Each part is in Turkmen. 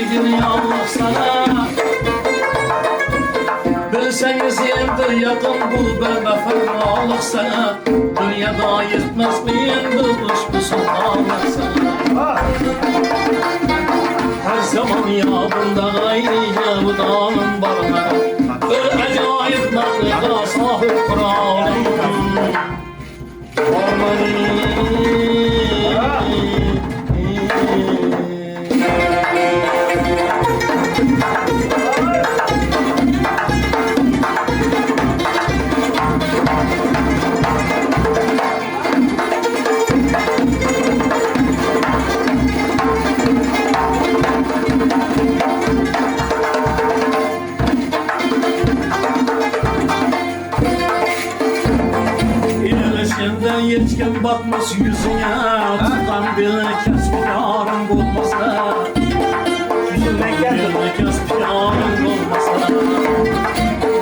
Bergin ýaglyk sana. Bilseňiz endi ýakyn bu bir nafarmalyk sana. Dünýada ýetmez endi uşbu sultanlyk sana. Her zaman ýadymda gaý jawudanym barma. Bir ajaýyp mahluga sahyp kuranym. Elişinde hiç kim bakmaz yüzüne Tutan bir kesp yarın bolmasa Bir kesp yarın bolmasa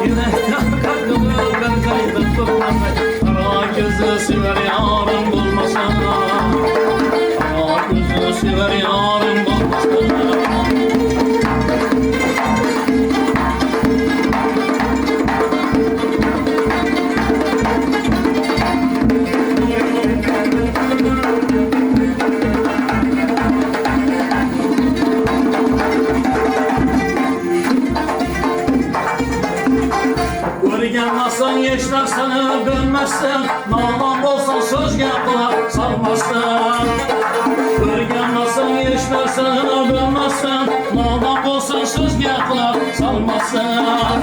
Yürekten kakılır ben kaydım durmasa Kara gözü sever yarın bolmasa Kara gözü sever yarın bolmasa. O'rganmasang hech narsani bilmassan, nodon bo'lsang so'zga quloq solmassan. O'rganmasang hech narsani bilmassan, nodon bo'lsang so'zga quloq solmassan.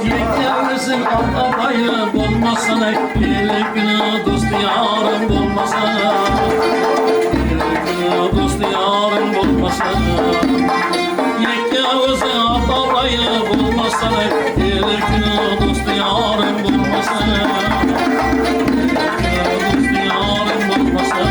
Yekka o'zing ota bo'lmasin, el kuni do'st yorim bo'lmasin. El kuni do'st yorim bo'lmasin. Yekka o'zi ota bo'lmasin, el kuni do'st yorim bo'lmasin. Do'st yorim bo'lmasin.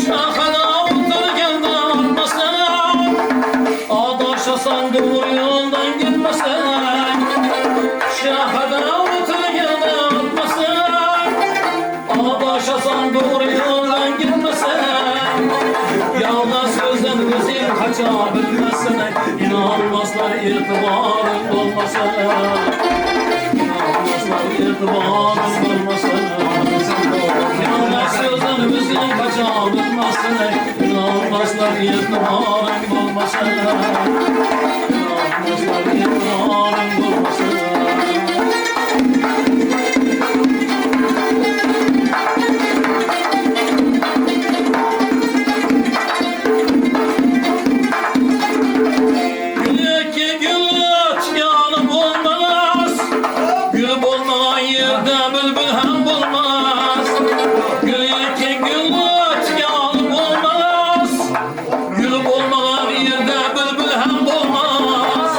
Şahada oturganda artmasın, Adaşasan doğru yoldan gitmesin. Şahada oturganda artmasın, Adaşasan doğru yoldan gitmesin. Yalnız sözden özün kaça bilmezsin, İnanmazlar itibarın olmasın. İnanmazlar itibarın olmasın. Yalnız sözden özün kaça bilmezsin, İnanmazlar itibarın olmasın. İnanmazlar itibarın olmasın. Gül ki gül yanı olmaz. Gül olmayan yerde bülbül hem olmaz. Gül ki gül yanı olmaz. Gül olmayan yerde bülbül hem olmaz.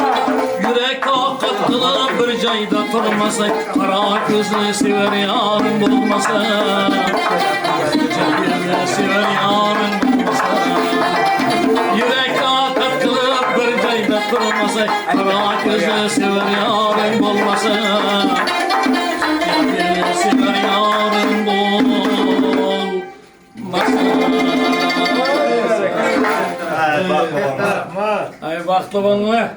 Yürek takat kılıp bir cayda durmasa, Kara gözlü sever yarım bulmasa. Cebirle sever yarım bulmasa. Yürek takat kılıp bir cayda durmasa, Kara gözlü sever yarım bulmasa. Cebirle sever yarım bulmasa. Ay baxtli bo'linglar.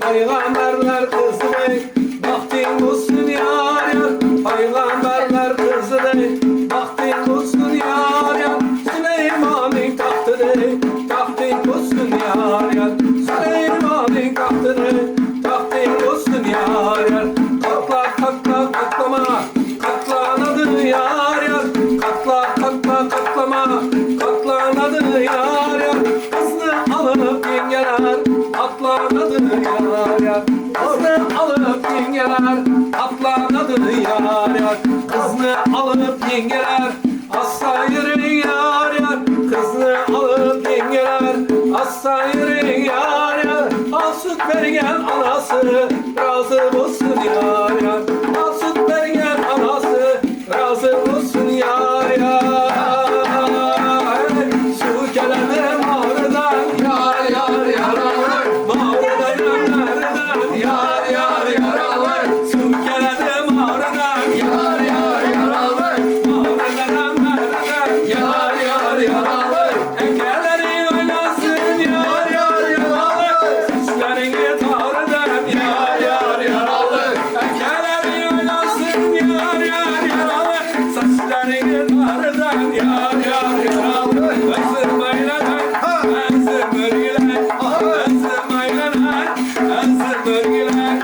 Paýgamberler gyzyny, Bagtyň bolsun ýar ýar. Paýgamberler gyzyny, Bagtyň bolsun ýar ýar. Süleýmanyň tagtyny, Tagtyň bolsun ýar ýar. Süleýmanyň tagtyny, Tagtyň bolsun ýar ýar. Katla katla katlama, Katlanadyr ýar ýar. Katla katla katlama, Katlanadyr ýar ýar. Gyzny alyp ýeňňeler, Atlanadyr ýar ýar. Gyzny alyp ýeňňeler, Atlanadyr ýar ýar. Gyzny alyp ýeňňeler, Assa ýöri ýar ýar. Gyzny alyp ýeňňeler, Assa ýöri ýar ýar. Al süt bergen anasy, Razy bolsun ýar ýar. Al süt bergen anasy, Razy bolsun ýar ýar. Suw keleme marydan ýar ýar ýaralar. Marydan marydan ýar ýar ýaralar. Suw keleme marydan ýar ýar ýaralar. Marydan marydan ýar ýar ýaralar. Ekeleri oýnasyn ýar ýar ýaralar. Saçlaryňy tarydan ýar ýar ýaralar. Ekeleri oýnasyn ýar ýar ýaralar. Saçlaryňy tarydan ýar ýar ýaralar. Özüm aýlanan, özüm örgülen, özüm aýlanan, özüm örgülen.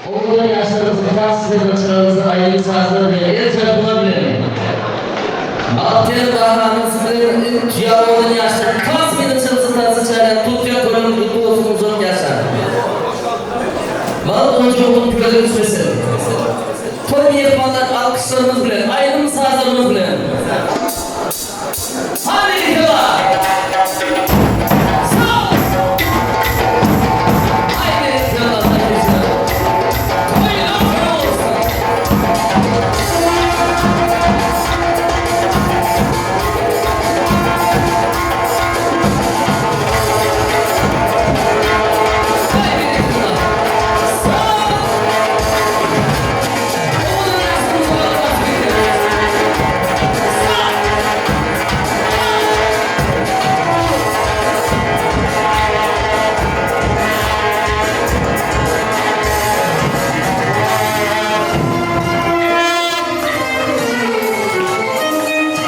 Owadan ýaşlarymyz tas size bir çyragyňyzy aýdym sazlar bilen el çarpmalar bilen Bagtyýar Gahryman sizleriň ýa owadan ýaşlar tas meniň çyragyňyzy tansa çärä tutýan toýuňyz gutly bolsun uzak ýaşaň. Bagt ojagyňyz köze düşmesin. Toý myhmanlar alkyşlarymyz bilen aýdym sazlarymyz bilen. Hany Hila! Sag! Haýdy Hila Sahyja! Toýlar toý bolsun!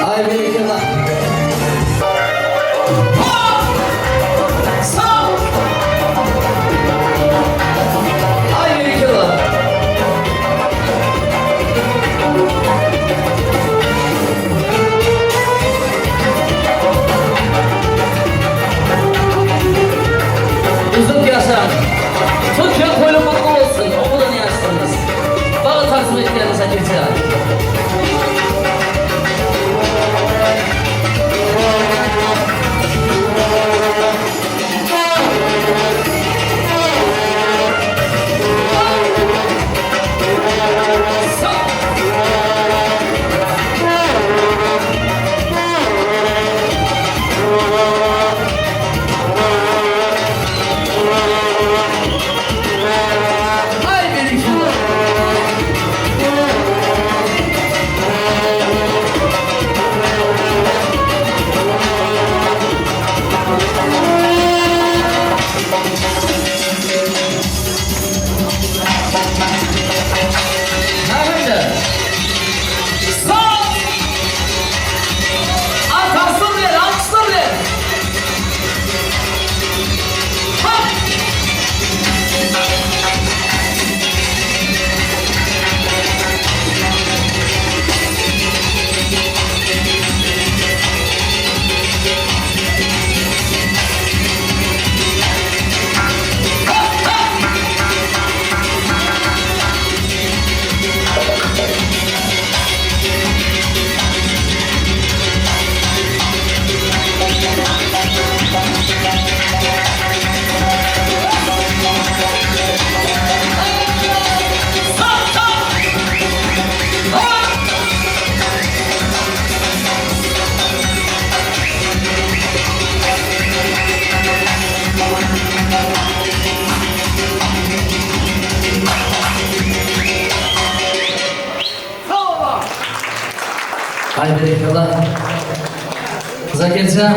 Haýdy Hila! Sag! Owadan ýaşlarymyz Sag! Aý berekella. Sag! Aý berekella. Uzak ýaşaň. Türkiýe toýlar gutly bolsun. Owadan ýaşlaryňyz. Bagy tagzym etýärin Zakirjan. Haý berekella. Nähili? Sag! Alkarslar bilen, alkyşlar bilen! Hop! Aý berekella. Zakirjan,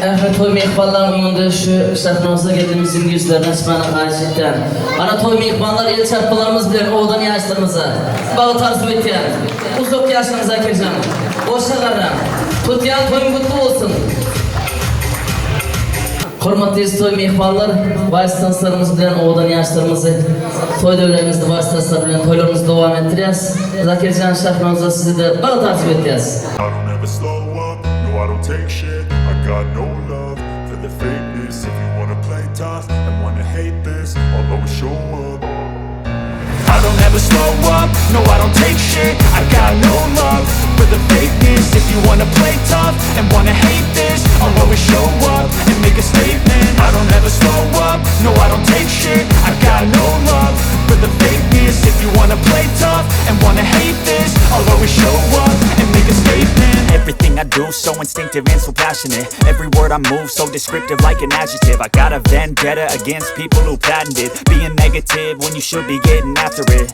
ähli toý myhmanlaryň öňünde şu şahnamyza gelnimiziň ýüzlerini açmagyny haýyş etýän. Ana toý myhmanlar el çarpmalarymyz bilen owadan ýaşlarymyza bagt arzuw etýän. Uzak ýaşaň Zakirjan. Goşa garraň. Tutýan toýuň gutly bolsun. Hormatly toý myhmanlar, wals tanslarymyz bilen owadan ýaşlarymyzy toý döwremizde wals tanslar bilen toýlarymyzy dowam etdirýäs. Zakirjan Şahnazar sizi-de bagt arzuw etýäs. I don't ever slow up, no I don't take shit I got no love for the fakeness If you wanna play tough and wanna hate this I'll always show up I don't ever slow up, no I don't take shit I got no love for the fakeness If you wanna play tough and wanna hate this I'll always show up and make a statement I don't ever slow up, no I don't take shit I got no love for the fakeness If you wanna play tough and wanna hate this I'll always show up and make a statement Everything I do so instinctive and so passionate Every word I move so descriptive like an adjective I got a vendetta against people who patented Being negative when you should be getting after it.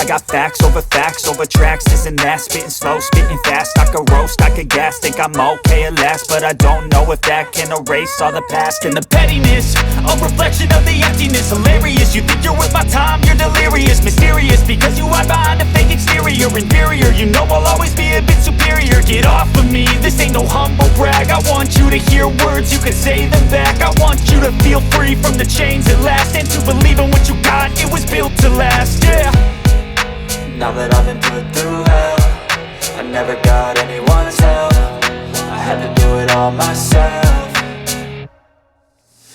I got facts over facts over tracks, this and that. Spitting slow, spitting fast. I could roast, I could gas. Think I'm okay at last, but I don't know if that can erase all the past and the pettiness. A reflection of the emptiness. Hilarious. You think you're worth my time, you're delirious. Mysterious because you hide behind a fake exterior. Inferior, you know I'll always be a bit superior. Get off of me, this ain't no humble brag. I want you to hear words, you can say them back. I want you to feel free from the chains at last. And to believe in what you got, it was built to last, yeah. Now that I've been put through hell I never got anyone's help I had to do it all myself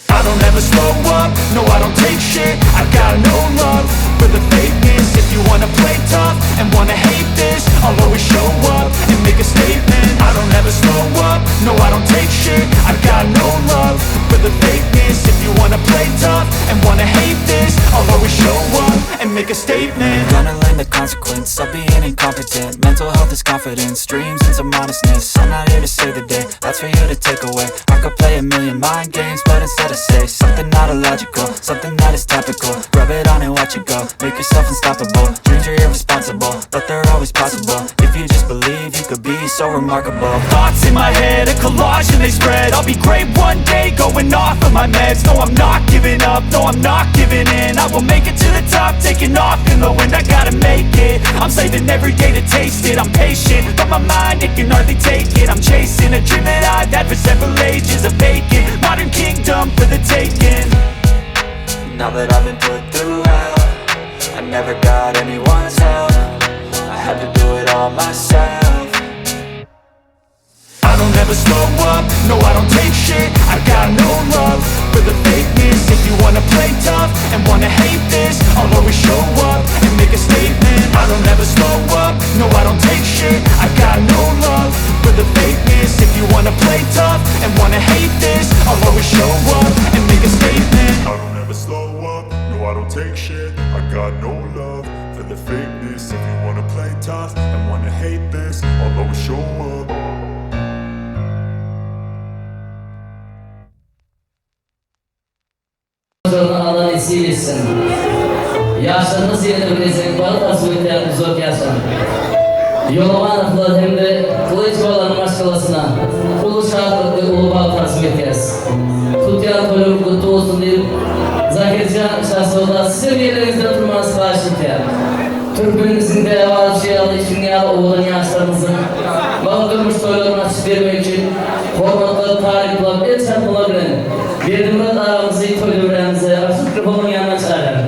I don't ever slow up, no I don't take shit I got no love for the fakeness If you wanna play tough and wanna hate this I'll always show up and make a statement I don't ever slow up, no I don't take shit I got no love for the fakeness If you wanna play tough and wanna hate this I'll always show up and make a statement Gonna learn the consequence of being incompetent Mental health is confidence, dreams and some honestness I'm not here to save the day, that's for you to take away I could play a million mind games, but instead I say Something not illogical, something that is topical Rub it on and watch it go, make yourself unstoppable Dreams are irresponsible, but they're always possible If you just believe, you could be so remarkable Thoughts in my head, a collage and they spread I'll be great one day, going off of my meds No, I'm not giving up, no, I'm not giving in I will make it to the top, taking off in the wind I gotta make it, I'm saving every day to taste it I'm patient, but my mind, it can hardly take it I'm chasing a dream that I've had for several ages A vacant, modern kingdom for the taking Now that I've been put through hell I never got anyone's help I had to do it all myself I don't ever slow up, no I don't take shit I got no love for the fakeness If you wanna play tough and wanna hate this I'll always show up and make a statement I don't ever slow up, no I don't take shit I got no love for the fakeness If you wanna play tough and wanna hate this I'll always show up and make a statement I don't ever slow up, no I don't take shit I got no love for the fakeness If you wanna play tough and wanna hate this I'll always show up Allah nesip etsin. Ýaşlarymyz ýene bir gezek bagt arzuw edýän uzak ýaşaň. Ýolamanowlar hem-de Gylyjowalaryň maşgalasyna uly şatlyk we uly bagt arzuw edýäris. Tutýan toýuň gutly bolsun diýip, Zakirjan Şahzoda sizem ýerleriňizden turmagyňyzy haýyş edýän. Türkmenimiziň däbi alyşy ýaly şuň ýaly owadan ýaşlarymyzyň bagt durmuş toýlaryny açyp bermek üçin hormatly talyplar el çarpmalar bilen Berdimyrat agamyzy toý döwrämize açyk mikrofonyň ýanyna çagyrýar.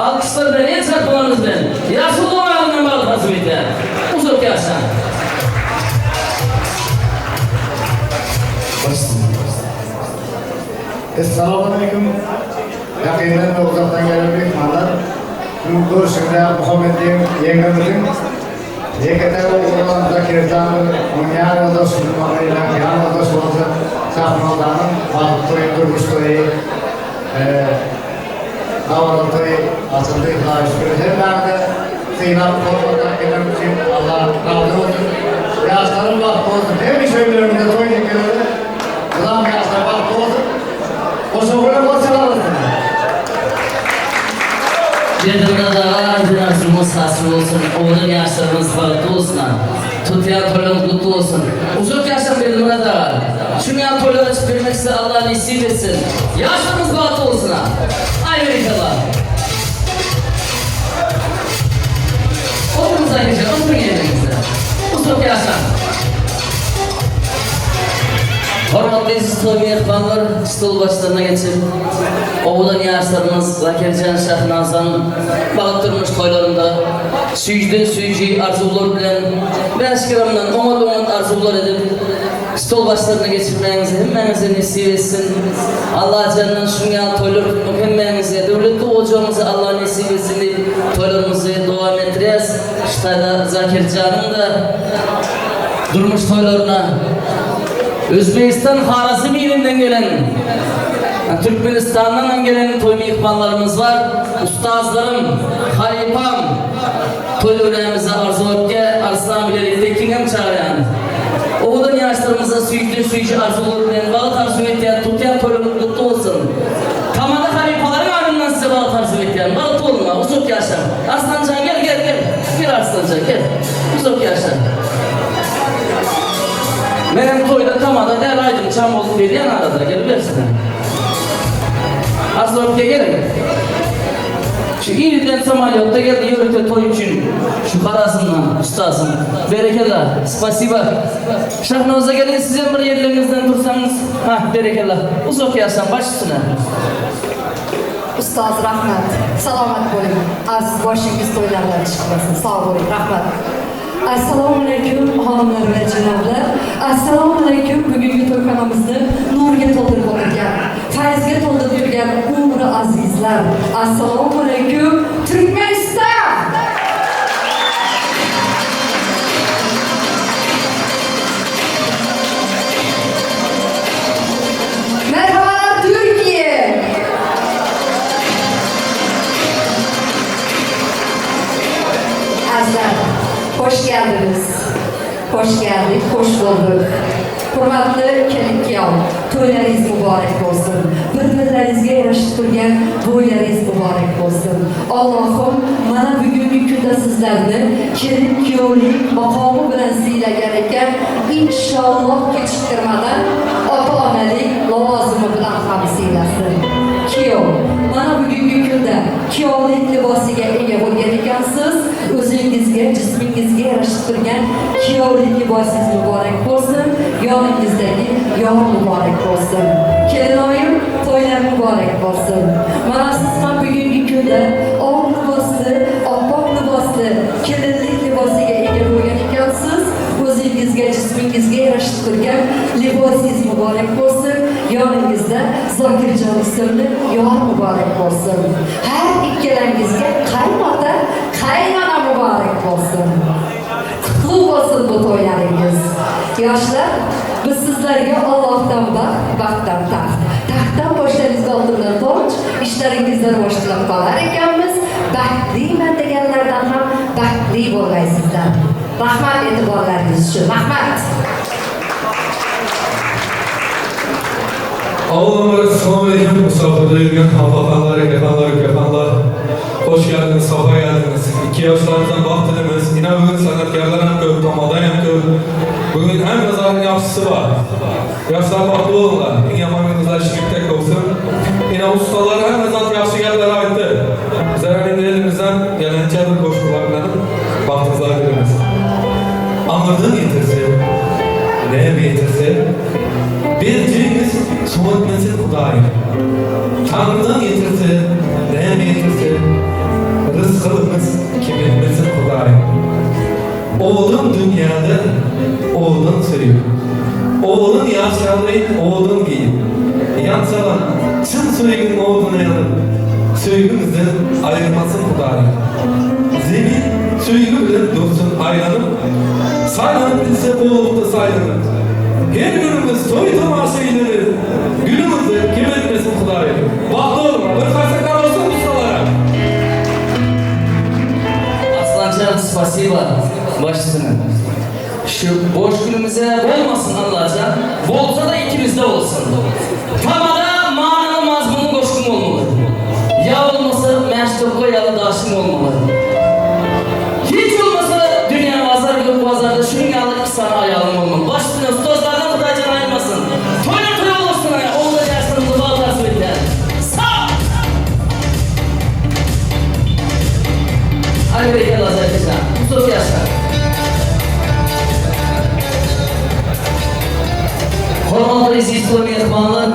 Alkyşlar bilen el çarpmalarymyz bilen Ýaşuly agamdan bagt arzuw edýär. Uzak ýaşaň. Essalamu aleýkum. Ýakyndan we uzakdan gelen myhmanlar. Bu görşüňiz ýaly Muhammet ýeňňemiziň ýeke-täk ogly bolan Zakirjan we onuň ýan ýoldaşy Nurmagylýa ýan ýoldaşy boljak Şahnazanyň bagtly toýy, durmuş toýy, dabaraly toýy açyldy. Hudaýa şükür. Hemmäňize sylap, hormatlap geleniňiz üçin Allah razy bolsun. Ýaşlaryň bagtly bolsun. Hemişe öýleriňizde toý dikelende Mydam ýaşlar bagtly bolsun. Goşa güle gol çalarys. Berdimyrat aga arzuw-arzuwymyz hasyl bolsun, owadan ýaşlarymyz bagtly bolsun a. Tutýan toýlaryňyz gutly bolsun. Uzak ýaşaň Berdimyrat aga. Şuň ýaly toýlar açyp bermek size Allah nesip etsin. Ýaşlarymyz bagtly bolsun a. Aý berekella. Oturyň Zahyr jan, oturyň ýerleriňizde. Uzak ýaşaň. Hormatly stol myhmanlar, stol başlaryna geçip, owadan ýaşlarymyz Zakirjan Şahnazan bagt durmuş toýlarynda süýjüden süýji arzuwlar bilen bäş gramdan oňat-oňat arzuwlar edip, stol başlaryna geçirmäňizi hemmäňize nesip etsin. Allajandan şuň ýaly toýlar tutmak hemmäňize, döwletli ojagyňyzy Alla nesip etsin diýip toýlarymyzy dowam etdirýäs. Şu taýda Zakirjanyň-da durmuş toýlaryna Özbegistan Harazm ilinden gelen, Türkmenistandanam gelen toý myhmanlarymyz bar. Ustazlarym, halypam toý döwrämize Arzuw akge, Arslan bilelikde ikiňem çagyrýan. Owadan ýaşlarymyza süýjüden süýji arzuwlar bilen bagt arzuw etýän, tutýan toýlaryňyz gutly bolsun. Tamada halypalaryň adyndan size bagt arzuw etýän. Bagtly boluň, uzak ýaşaň. Arslanjan gel, gel, gel. Arslanjan gel. Uzak ýaşa. Menem toýda tamada däl aýdymçam bolup gelýän arada gelibersin. Arslan kä geliň. Şu irden samolýotda geldi ýörite toý üçin şu Harazmdan ustazym. Berekella. Spasiba. Şahnoza gelin sizem bir ýerleriňizden tursaňyz. Hah berekella. Uzak ýaşaň baş üstüne. Ustaz rahmat. Salomat bo'ling. Aziz boshingiz to'ylardan chiqmasin. Sog' bo'ling. Rahmat. Assalomu alaykum xonimlar va janoblar. Assalomu alaykum bugungi to'yxonamizni nurga to'ldirib o'tirgan, fayzga to'ldirib turgan umri azizlar. Assalomu alaykum Turkmaniston! Merhabalar Türkiye! Azizlar, hoş geldiniz. Hoş geldik, hoş bulduk. Hurmatli kelin kuyov, to'ylaringiz muborak bo'lsin. Bir-birlaringizga yarashib turgan bo'ylaringiz muborak bo'lsin. Allohim mana bugungi kunda sizlarni kelin kuyovlik maqomi bilan siylagan ekan, inshaalloh kechiktirmadan ota-onalik lavozimi bilan ham siylasin. Kuyov, mana bugungi kunda kuyovlik libosiga ega bo'lgan ekansiz, o'zingizga, jismingizga yarashib turgan kuyovlik libosingiz muborak bo'lsin, yoningizdagi yor muborak bo'lsin. Kelinoyim, to'ylar muborak bo'lsin. Mana siz ham bugungi kunda oq libosli, oppoq libosli kelinlik libosiga ega bo'lgan ekansiz, o'zingizga, jismingizga yarashib turgan libosingiz muborak bo'lsin, yoningizda Zokirjon ismli yor muborak bo'lsin. Har ikkalangizga qaynota, qaynona muborak bo'lsin. Qutlug' bo'lsin bu to'ylaringiz. Yoshlar, biz sizlarga Allohdan baxt, baxtdan taxt, taxtdan boshlaringizga oltindan toj, ishlaringizda rivoj tilab qolar ekanmiz. Baxtliman deganlardan ham baxtli bo'lgaysizlar. Rahmat e'tiborlaringiz uchun. Rahmat. Avlular, Assalamu Misafirde yürüyen hanımefendiler, efendiler, efendiler. Hoş geldiniz, safa geldiniz. İki yaşlarınızdan baht dilimiz. Yine bugün sanatkarlar hem köp, tamadan hem köp. Bugün hem yazarın yaxşısı var. Yaşlar bahtlı olunlar. En yaman gününüzler şirkte olsun. Yine ustalar hem zat yaxşı gəldilər aytdı. Bizler indi elimizden gelen çadır koşkular bilen bahtınızlar dilimiz. Anırdın yetirse, neye yetirse, bir cengiz soğutmasın Hudayı. Tanrı'dan getirse, neye getirse, rızkımız kiminmesin Hudayı. Oğlun dünyada, oğlun sürüyor. Oğlun yaşadı, oğlun giyip. Yansalan, çın söygün oğluna yanıp, söygümüzden ayırmasın Hudayı. Zemin söygü bilen dursun aylanıp, saylanıp bilse boğulup da saylanıp. Her günümüz toy tamaşa ileri, günümüzde kim etmesin Hudayı. Bahtlı olun, bir karsaklar olsun ustalara. Aslancan spasiba. Baş üstüne. Şu boş günümüze olmasın Allah'can. Bolsa da ikimizde olsun. Tamada manalı mazmunlu koşkum olmalı. Ya olmasa meştokka ya da daşım olmalı. Hiç olmasa dünya pazar gök pazarda şunun yalı iki sana ayağım olmalı. Baş üstüne ustazlardan Hudaycan ayırmasın. Toyla toy olsun ya. Oğlu yaşlarımızı bağlar söyler. Sağ! Hadi bereketli Azerbaycan. Uzak yaşlar. Hormatly aziz toy mehmanlar,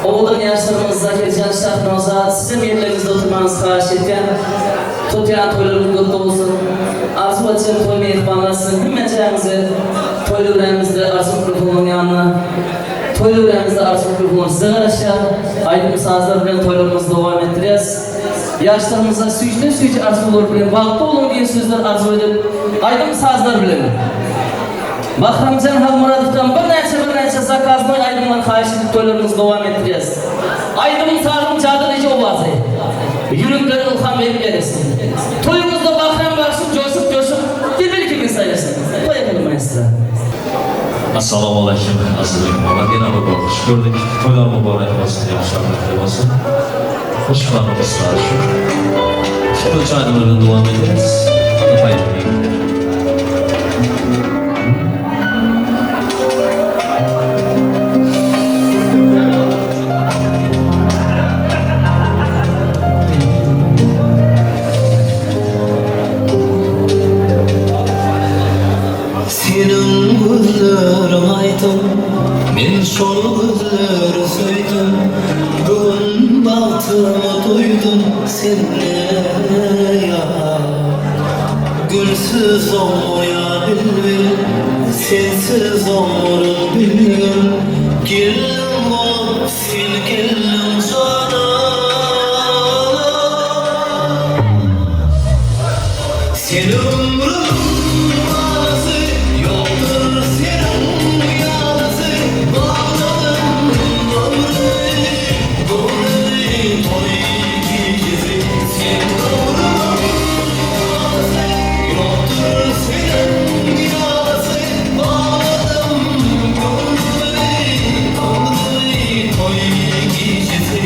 Oğlan yaşlarımız Zakircan Şahnoza, sizin yerlerinizde oturmanızı xahiş etken, tutyan toylarımız kutlu olsun. Arzu etken toy mehmanlar sizin hemmeceğinizi toylarımızda arzu mikrofonun yanına, toylarımızda arzu mikrofonu size qarışa, aydın sazlar bilen toylarımızı devam ettireceğiz. Yaşlarımıza süyücü süyücü arzular bilen, bagtly olun diye sözler arzu edip, aydın sazlar bilen. Bahramcan Halmuratov'dan bir neçe bir neçe zakaznoy aydınlar xahiş edip toylarımızı devam ettireceğiz. Aydın sazın çadırıcı ovazı. Yürekleri ilham verip verirsin. Toyumuzda Bahram bakşıp coşup coşup bir kimin sayırsın. Toy yapalım maestro. Assalomu alaykum aziz mehmonlar. Yana bir bor xush ko'rdik. To'ylar muborak bo'lsin, yaxshilar bo'lsin. Hoş var dostlar. Şu aydımlardan devam ederiz. Hayırlı günler. Seniň gözleriň aýdym, Men şol gözleri söýdüm. Bu gün bagtymy duýdum sende ýar. Gülsüz oňmaýar bilbil, Sensiz oňaryn bilgin. Gelin bolup sen geldiň jana. Sen ömrümiň manysy, Ýokdur seniň ýalysy, Bagladyň ömrümi, Göwnümi toý gijesi. Sen ömrümiň manysy, Ýokdur seniň ýalysy, Bagladyň göwnümi, Göwnümi toý gijesi.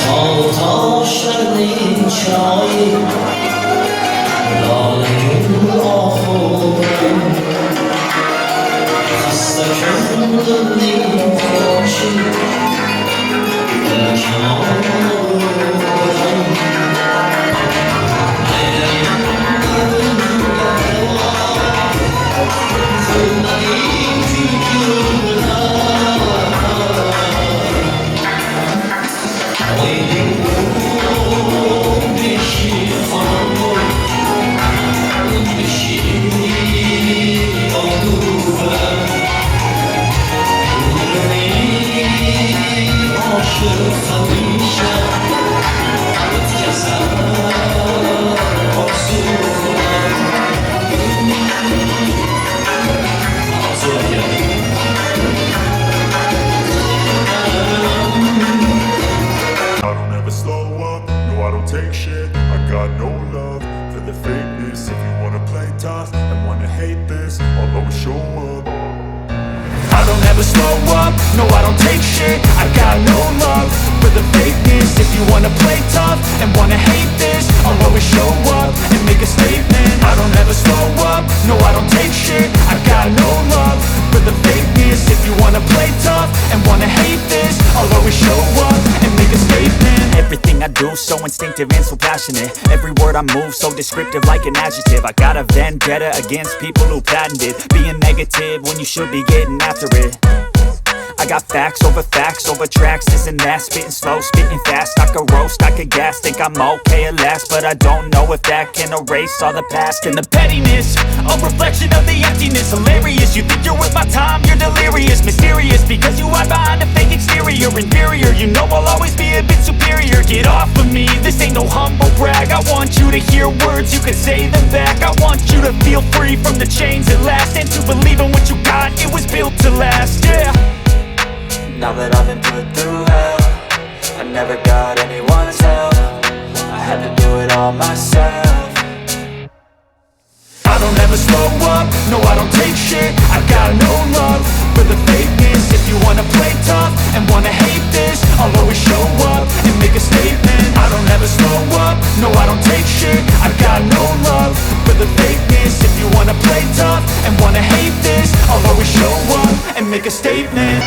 Tog'-toshlarning chiroyi Lola-gul ohu bilan Xasta ko'nglimning quyoshi I don't ever slow up, no I don't take shit I got no love for the fakeness If you wanna play tough and wanna hate this I'll always show up I don't ever slow up, no I don't take shit I got no love for the fakeness If you wanna play tough and wanna hate this I'll always show up and make a statement I don't ever slow up, no I don't take shit I got no love for the fakeness If you wanna play tough and wanna hate this I'll always show up and make a statement Everything I do so instinctive and so passionate Every word I move so descriptive like an adjective I got a vendetta against people who patented Being negative when you should be getting after it I got facts over facts over tracks, this and that Spitting slow, spitting fast, I could roast, I could gas Think I'm okay at last, but I don't know if that can erase all the past And the pettiness, a reflection of the emptiness Hilarious, you think you're worth my time, you're delirious Mysterious, because you hide behind a fake exterior Inferior, you know I'll always be a bit superior Get off of me, this ain't no humble brag I want you to hear words, you can say them back I want you to feel free from the chains at last And to believe in what you got, it was built to last, yeah Now that I've been put through hell I never got anyone's help I had to do it all myself I don't ever slow up, no I don't take shit I got no love for the fakeness If you wanna play tough and wanna hate this I'll always show up and make a statement I don't ever slow up, no I don't take shit I got no love for the fakeness If you wanna play tough and wanna hate this I'll always show up and make a statement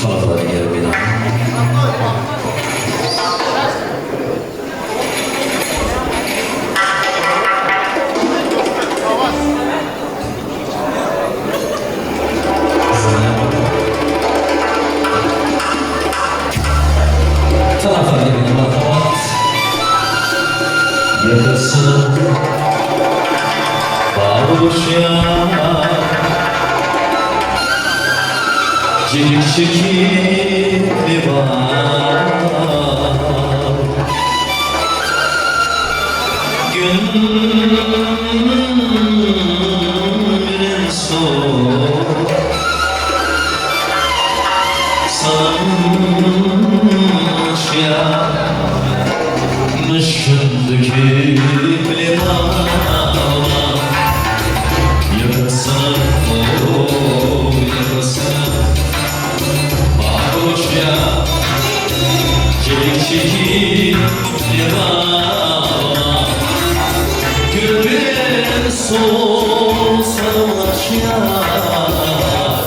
Çalaplara gelip bina. Çalaplara gelip marhamat. Yakasın Bağışya. Çekik çekik bar. Gün bilen soğuk Sarmış ya Mışkındaki limana Yakasına, oh yakasına Babuş ya Çelik çekik limana Gülbin sol sarılmış ya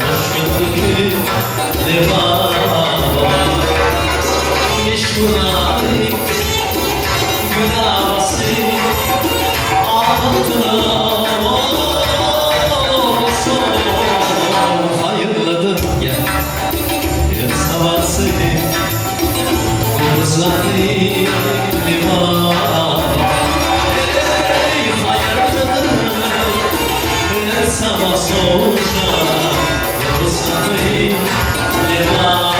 Mışkındaki limana Meşgul günahsı altına olsun. Hayırlıdır gel bir havası Kuzey liman. Ey hayırlıdır bir sabah olsa Kuzey liman.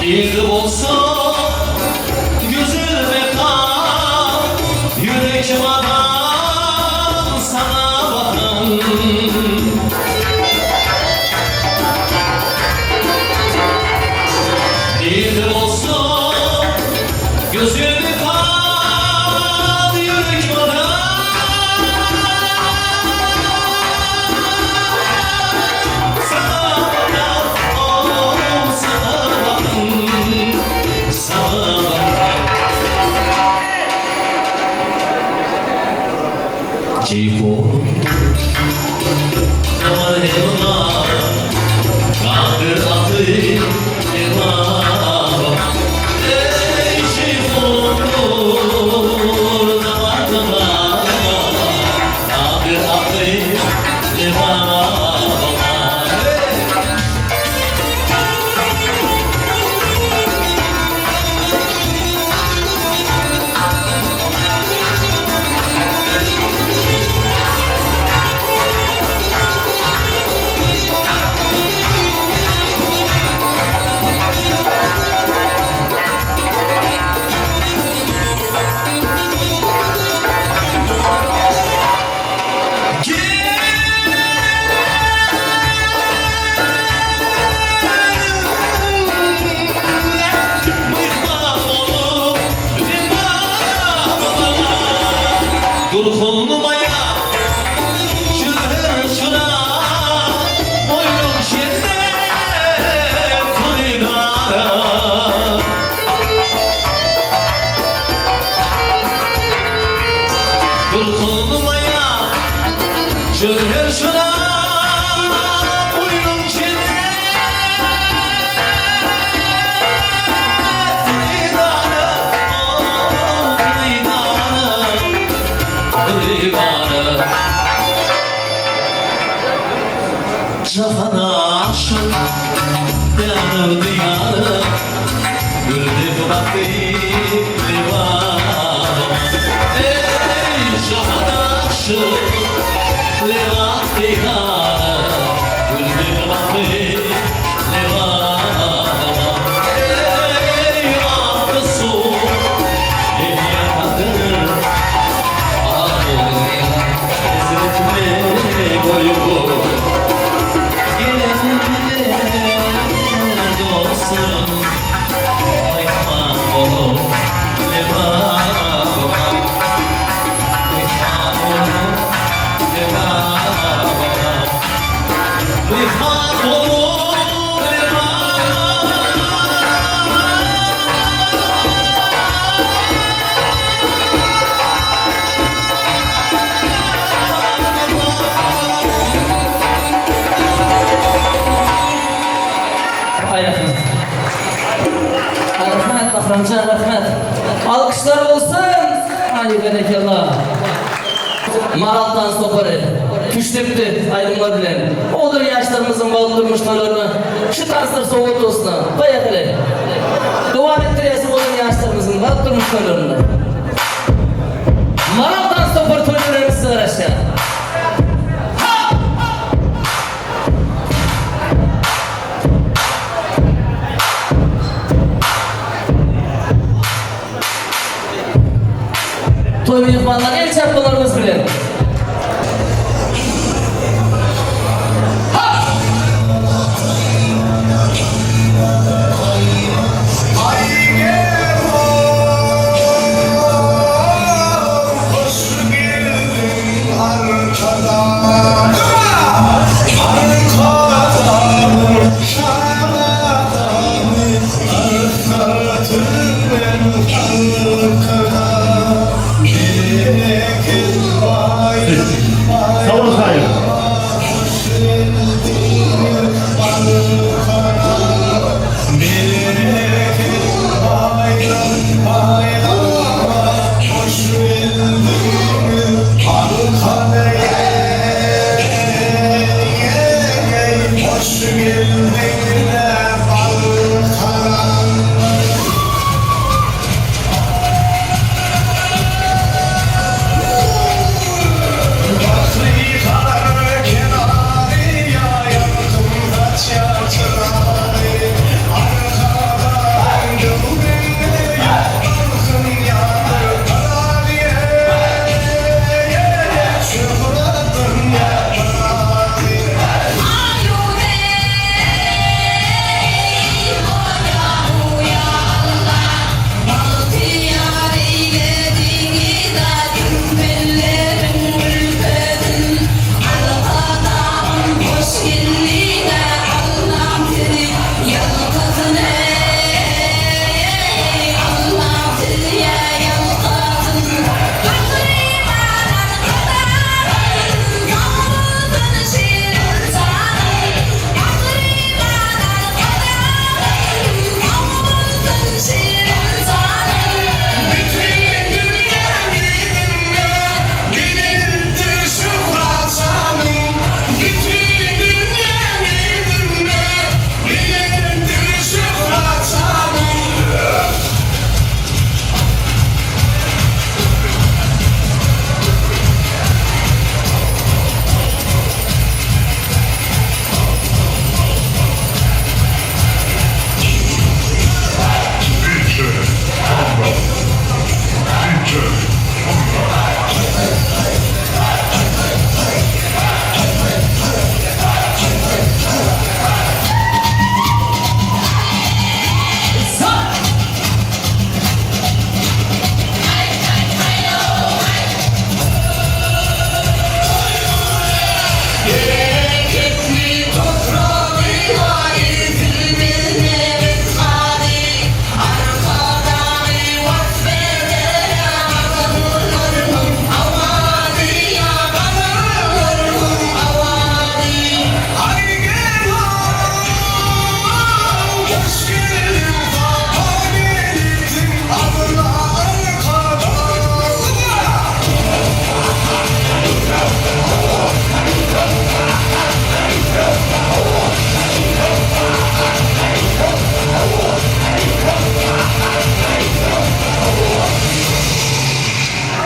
Bir olsa güzel mekan, Yürek varan sana bakan. Bir olsa güzel mekan, Yürek varan sana bakan, oh, sana bakan, sana bakan. Ceyhun Aman elma Kaldır atı elma Ey Ceyhun Damar damar Kaldır atı elma. Durhunmaya şırhır şıra Boynum şirde kulinara Durhunmaya şırhır şıra Boynum şirde. Jahana aşyk Dänew diýary Gül dek bakyp Lebabyma Eý, jahana aşyk Lebap diýary Gül dek bakyp Lebabyma Eý, akly suw Derýadyr Ay rahmet. Ay rahmet Bahramjan rahmet. Alkışlar olsun. Ay berekallah. Maral dans topary küştdepdi aýdymlar bilen. Odur ýaşlarymyzyň balyk durmuş toýlaryny şu tanslar sowgat bolsun. Baýakyly. Dowam etdirýäs odur ýaşlarymyzyň balyk durmuş toýlaryny. Maral dans topary toý bilen size garaşýar. Toý myhmanlary el çarpmalarymyz bilen.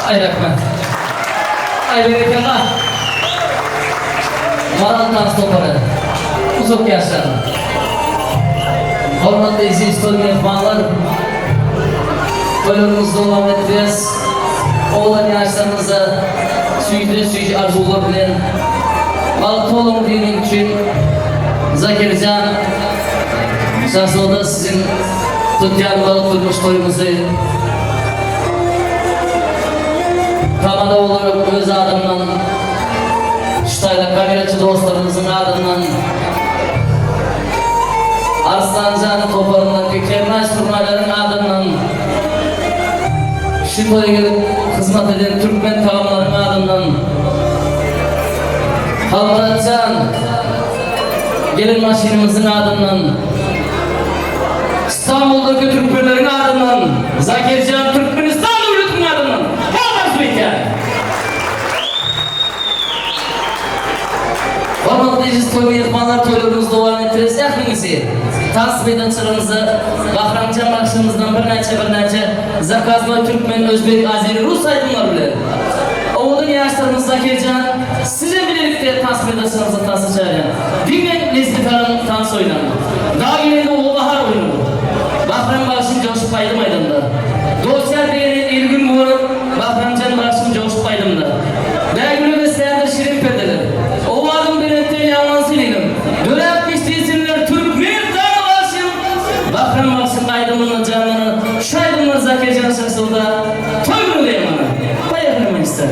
Aý rahmet. Aý berekella. Maral tans topary. Uzak ýaşaň. Hormatly eziz toý myhmanlar. Toýlarymyzy dowam etdirýäs. Oglan ýaşlarymyza süýjüden süýji arzuwlar bilen bagtly boluň diýmek üçin Zakirjan Şahzoda siziň tutýan bagt durmuş toýuňyzy tamada olarak öz adymdan şu taýda kameraçy dostlarymyzyň adyndan Arslanjan toparyndaky kernaý surnaýlaryň adyndan şu toýa gelip hyzmat eden türkmen tagamlaryň adyndan Halmyratjan Gelen maşynymyzyň adyndan Stambuldaky türkmenleriň adyndan Zakirjan Türkmenistan döwletiniň adyndan hormat edýär. Hormatly eziz toý myhmanlar toýlarymyzy dowam etdireris ähliňizi tans meýdançalygymyza Bahramjan bagşymyzdan birnäçe birnäçe zakaznoý türkmen özbek azeri rus aýdymlary bilen owadan ýaşlarymyz Zakirjan Sizem bilelikde tans meýdançalygymyza tansa çagyrýan. Diňe Nesli Saryň tans oýnany. Dag gelende o bahar oýnudyr. Bahram bagşyň joşup aýdym aýdanda. Dost-ýar begenýän il-gün görüp, Bahramjan bagşyň joşup aýdymda. Bägüle besländir şirin perdeler. Owazyň belentden ýaňlansyn ilim. Döräp geçdisinler Türkmenistana bagşym. Bahram bagşyň aýdymynda janlanan şu aýdymlar Zakirjan Şahzoda toý güni diýen mana. Poýehli magister.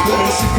Şükür şükür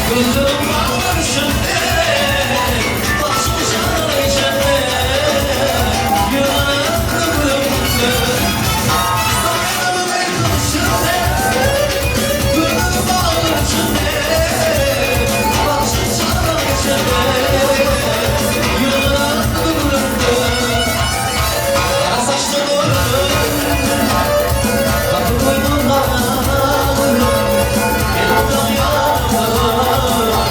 Gözlerim bağlar içinde, Başım şarap içinde, Yıllarım kıvrımda. Saçlarım kılıçında, Gönlüm bağlar içinde, Başım şarap içinde, Yıllarım kıvrımda. Kara saçlı gönlüm, Kapı koydum bana, Gel otur yanıma.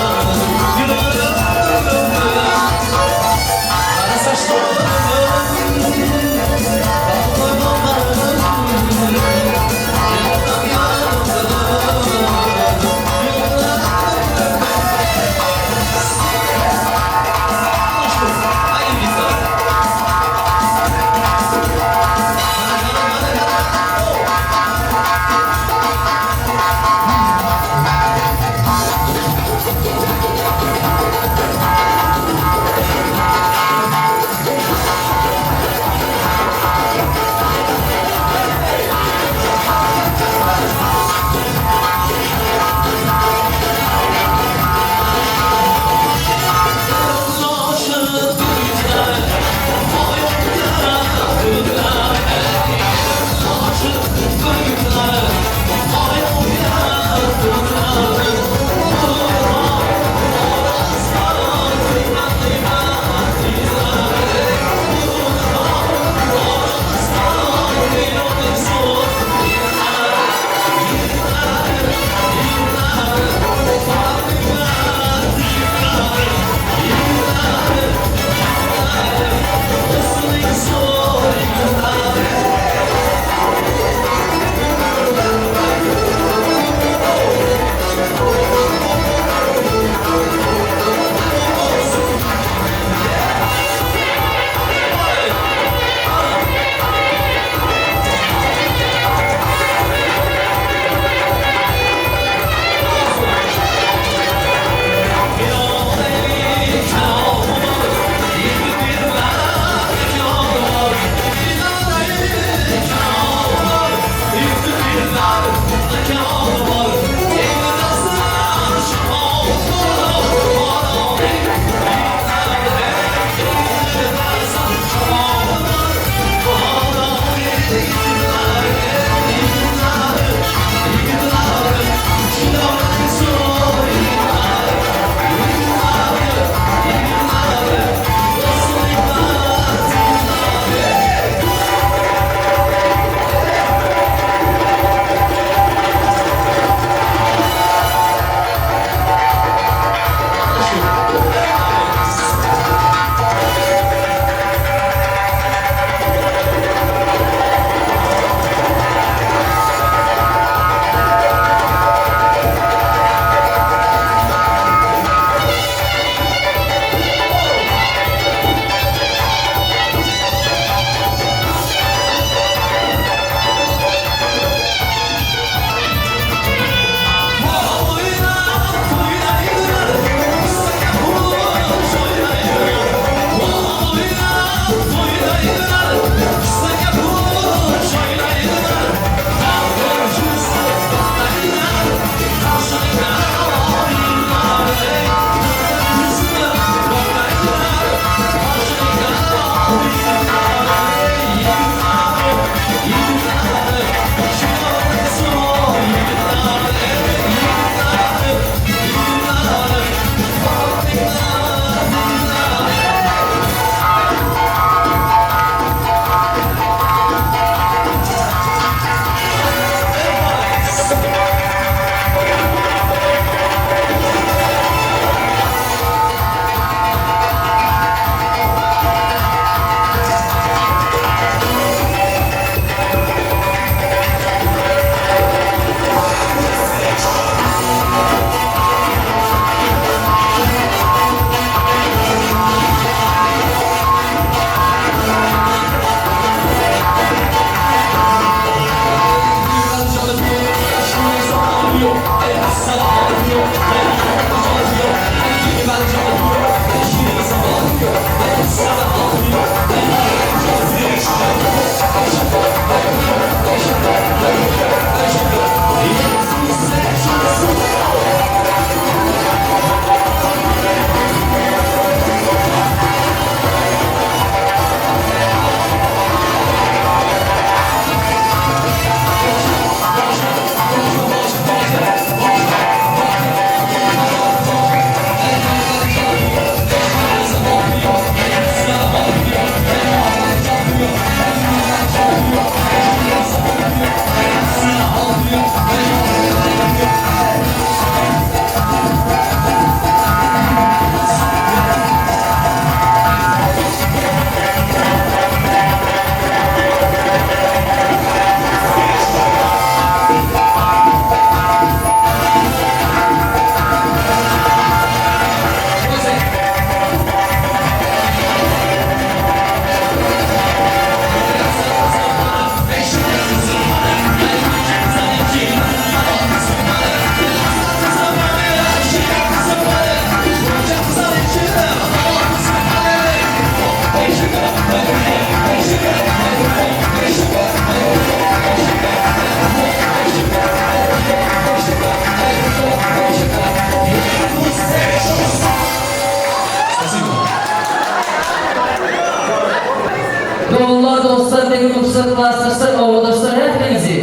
deňi-duşlar, klasdaşlar, obadaşlar ähliňizi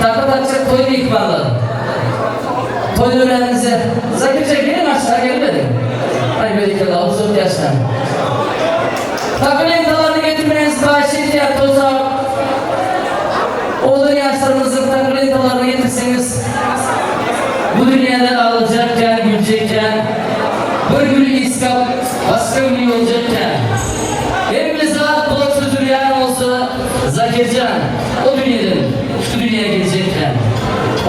taka takjak toý myhmanlar. Toý döräniňize Zakirjan geliň aşagy gelmediň. Aý berekella uzak ýaşaň. Taka lentalaryny getirmegiňizi haýyş edýän toý sag Owadan ýaşlarymyzyň taka lentalaryny getirseňiz bu dünýäde aglajak kän güljek kän bir güli isgap başga güli ýoljak kän. Hemme zat bular çözülýän bolsa Zakirjan o dünýeden şu dünýä geljekkä.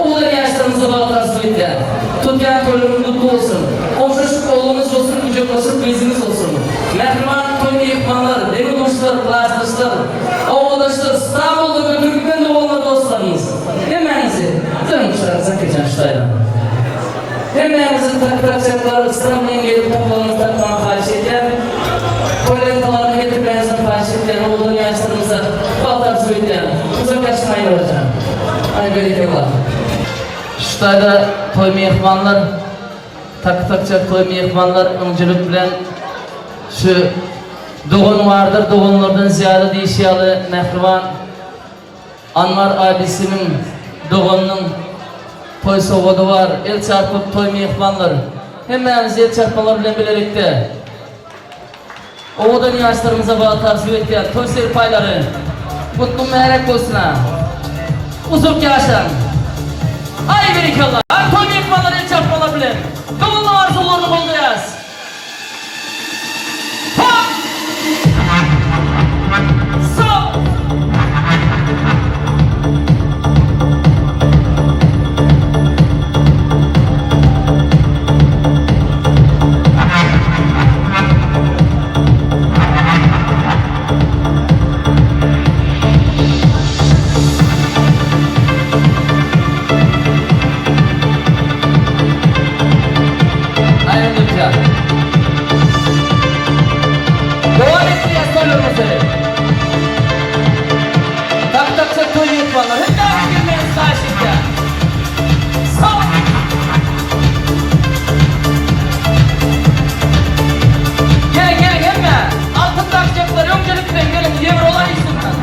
Owadan ýaşlarymyza bagt arzuw edýän. Tutýan toýlaryň gutly bolsun. Ogşaşyp ogluňyz bolsun gujaklaşyp gyzyňyz bolsun. Mähriban toý myhmanlar, deňi-duşlar, klasdaşlar, obadaşlar, Stambulda we türkmen doganlar dostlarymyz hemmäňizi dönmüşler Zakirjan şu taýdan. Hemmäňizi tak-takjaklar yslam bilen gelip toplaryňyzy tapmagy haýyş edýän. Toý lentalaryny getirmäňizi haýyş edýän. Owadan ýaşlarymyza bagt arzuw edýän. Uzak ýaşaň Aýnurajan. Aý berekella. Şu taýda toý myhmanlar tak-takjak toý myhmanlar öňjülik bilen şu dogan bardyr doganlardan zyýada diýişi ýaly mähriban Anwar abisiniň doganynyň toý sowgady bar. El çarpyp toý myhmanlar. Hemmämiz el çarpmalar bilen bilelikde owadan ýaşlarymyza bagt arzuw etýän toý serpaýlary gutly mübärek bolsun a. Uzak ýaşaň. Aý berekella. Aý toý myhmanlar el çarpmalar bilen doganlyk arzuwlaryny goldaýas. Hop! Sop! Aýrylypja. Dowam etdirýäs toýlarymyzy. Tak takjak toý myhmanlar hemmäňiz gelmegiňizi haýyş edýän. Sag. Geliň geliň hemme. Altyn takjaklar öňjelik bilen geliň ýewrolar üstünden.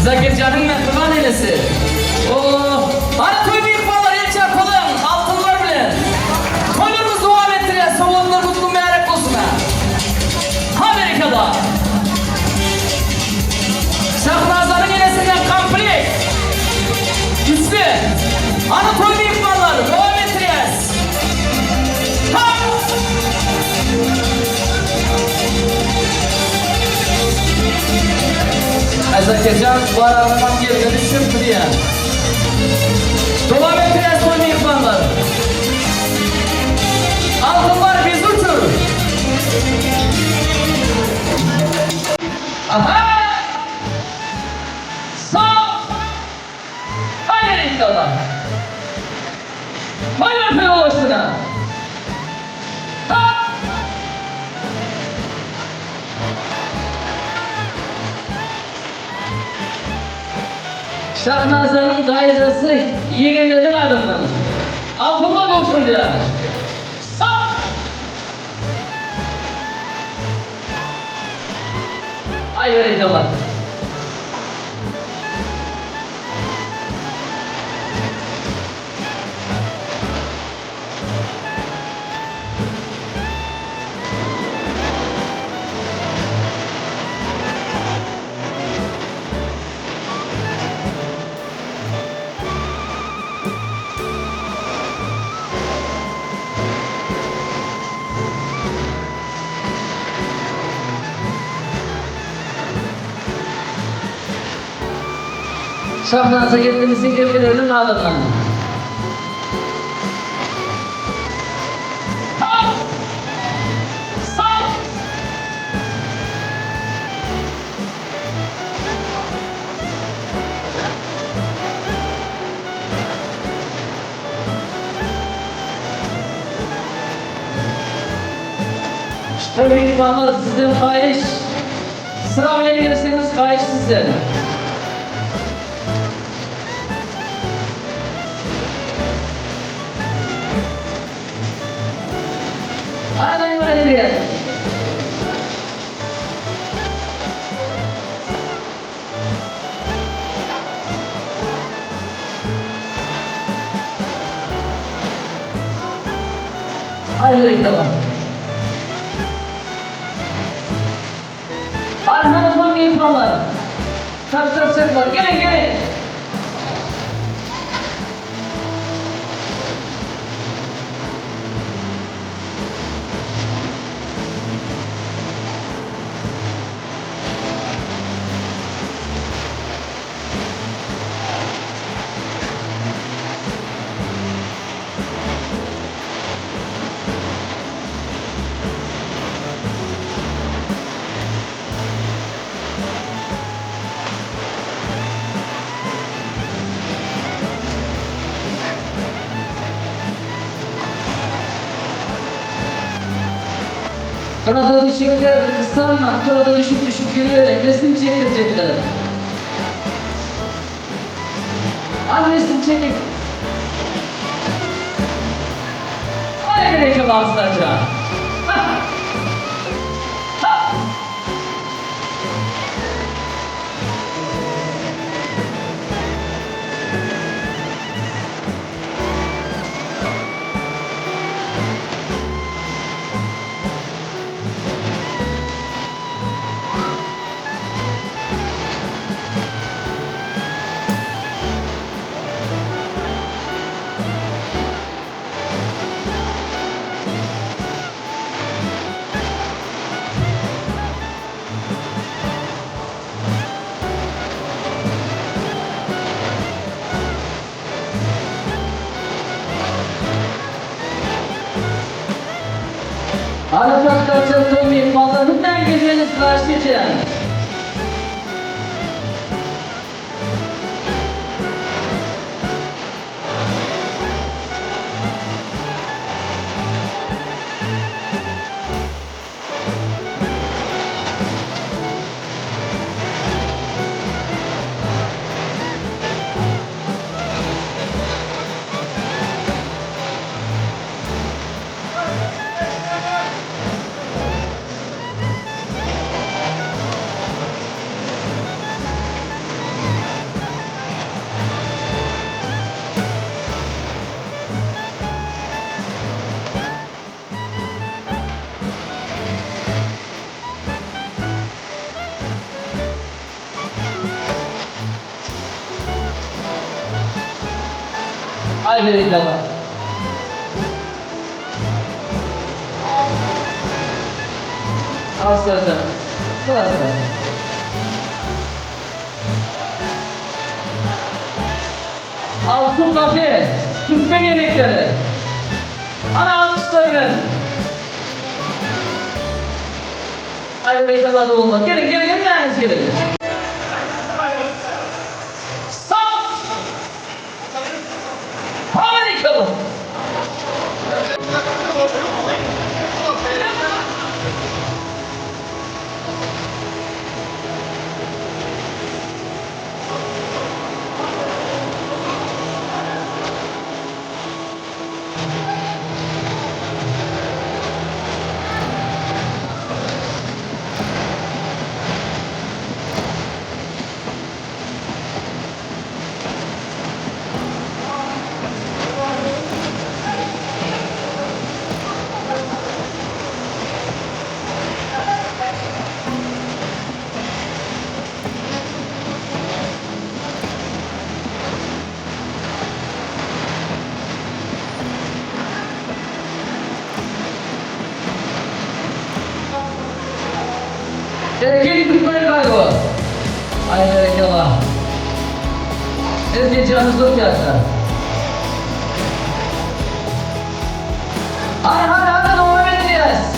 Zakirjanyň mähriban enesi. Oh, hany toý myhmanlar el çarpalyň, altynlar bilen. Toýlarymyzy dowam etdirýäs, sowgatlar gutly mübärek bolsun ha. Ha berekella. Şahnazanyň enesinden komplekt. Üçli. Hany toý myhmanlar, dowam etdirýäs. Azakejan baragynam ýerden düşüpdi diýýän. Dowam etdirýäs toý myhmanlar. Altynlar bizi uçur. Aha! Sag! Haýyr inşallah. Haýyr söweşine. Hak! Şahnazanyň daýzasy ýegenleriniň adyndan altynlar gowşurylýar. Sag! Aý berekella. Şahnaza gelnimiziň eneleriniň adyndan. Hak! Sag! Myhmanlar sizden haýyş, Sıra bilen gelseňiz haýyş sizden. Aýlaýlar. Aýdýar. Aýdýar. Arkanızdan mehmanlar. Çarşaf Gelin gelin. Kanada düşükler, kıstanma, Kanada düşük düşük geliyor, resim çektirecekler. Al resim çekin. Ay gerek yok aslanca. Arafat kaçan mehmanlarından geceniz karşıca. Ay bereketler. Aslanım. Aslanım. Altın kafe, Türkmen yemekleri. Ana alkışlarınız. Ay bereketler olmak. Gelin gelin gelin gelin. Bereketli Türkmen galiba. Ay berekallah. Evet canınız yok ya. Hadi hadi hadi devam edeceğiz.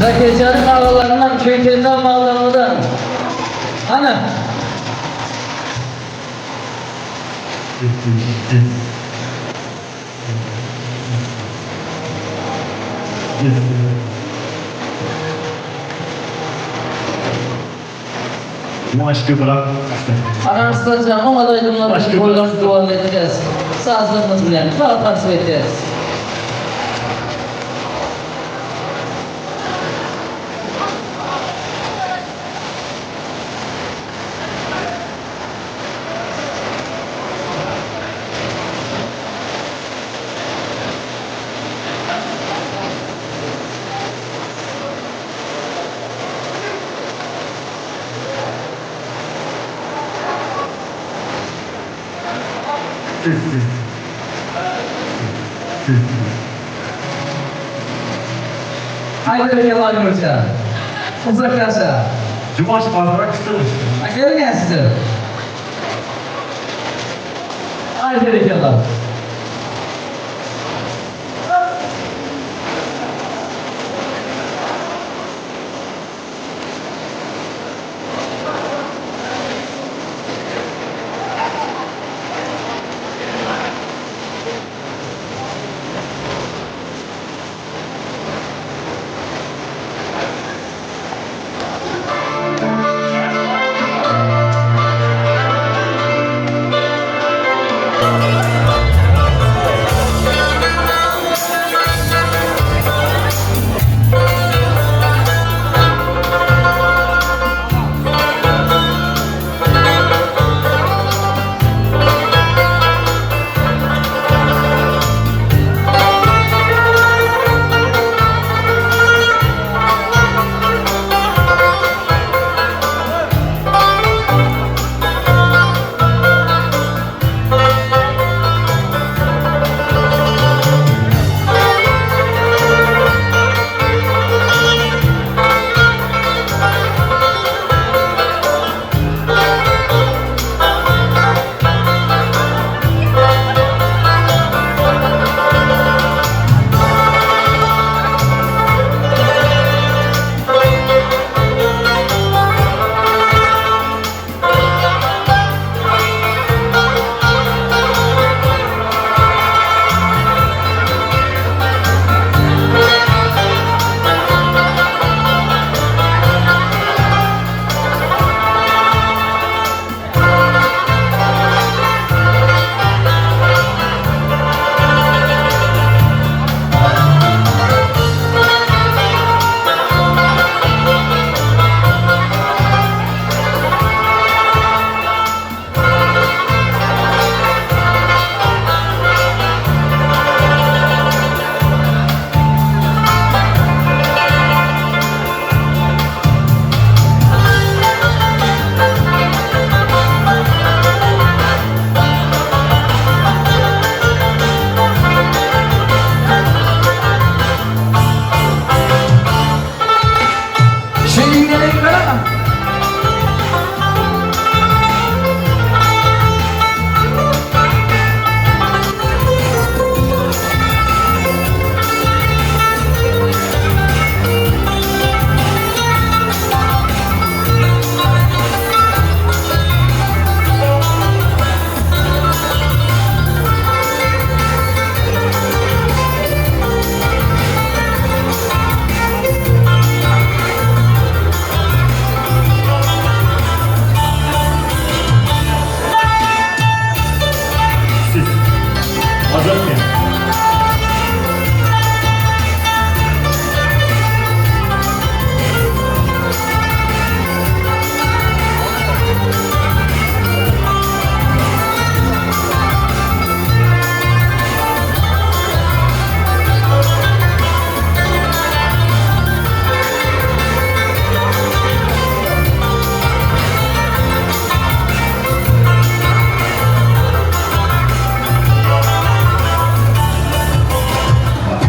Zakirjanyň agalaryndan, Köýtendag maglarymyzdan. Hany? Ana Arslanjan, oňat aýdymlar bilen toýlarymyzy dowam edýäs. Sazlarymyz bilen bagt arzuw edýäs. Aý berekella Aýnurjan. Uzak ýaşa. Juwaş bazara kysymyş. Aý gelmeýän size. Aý berekella.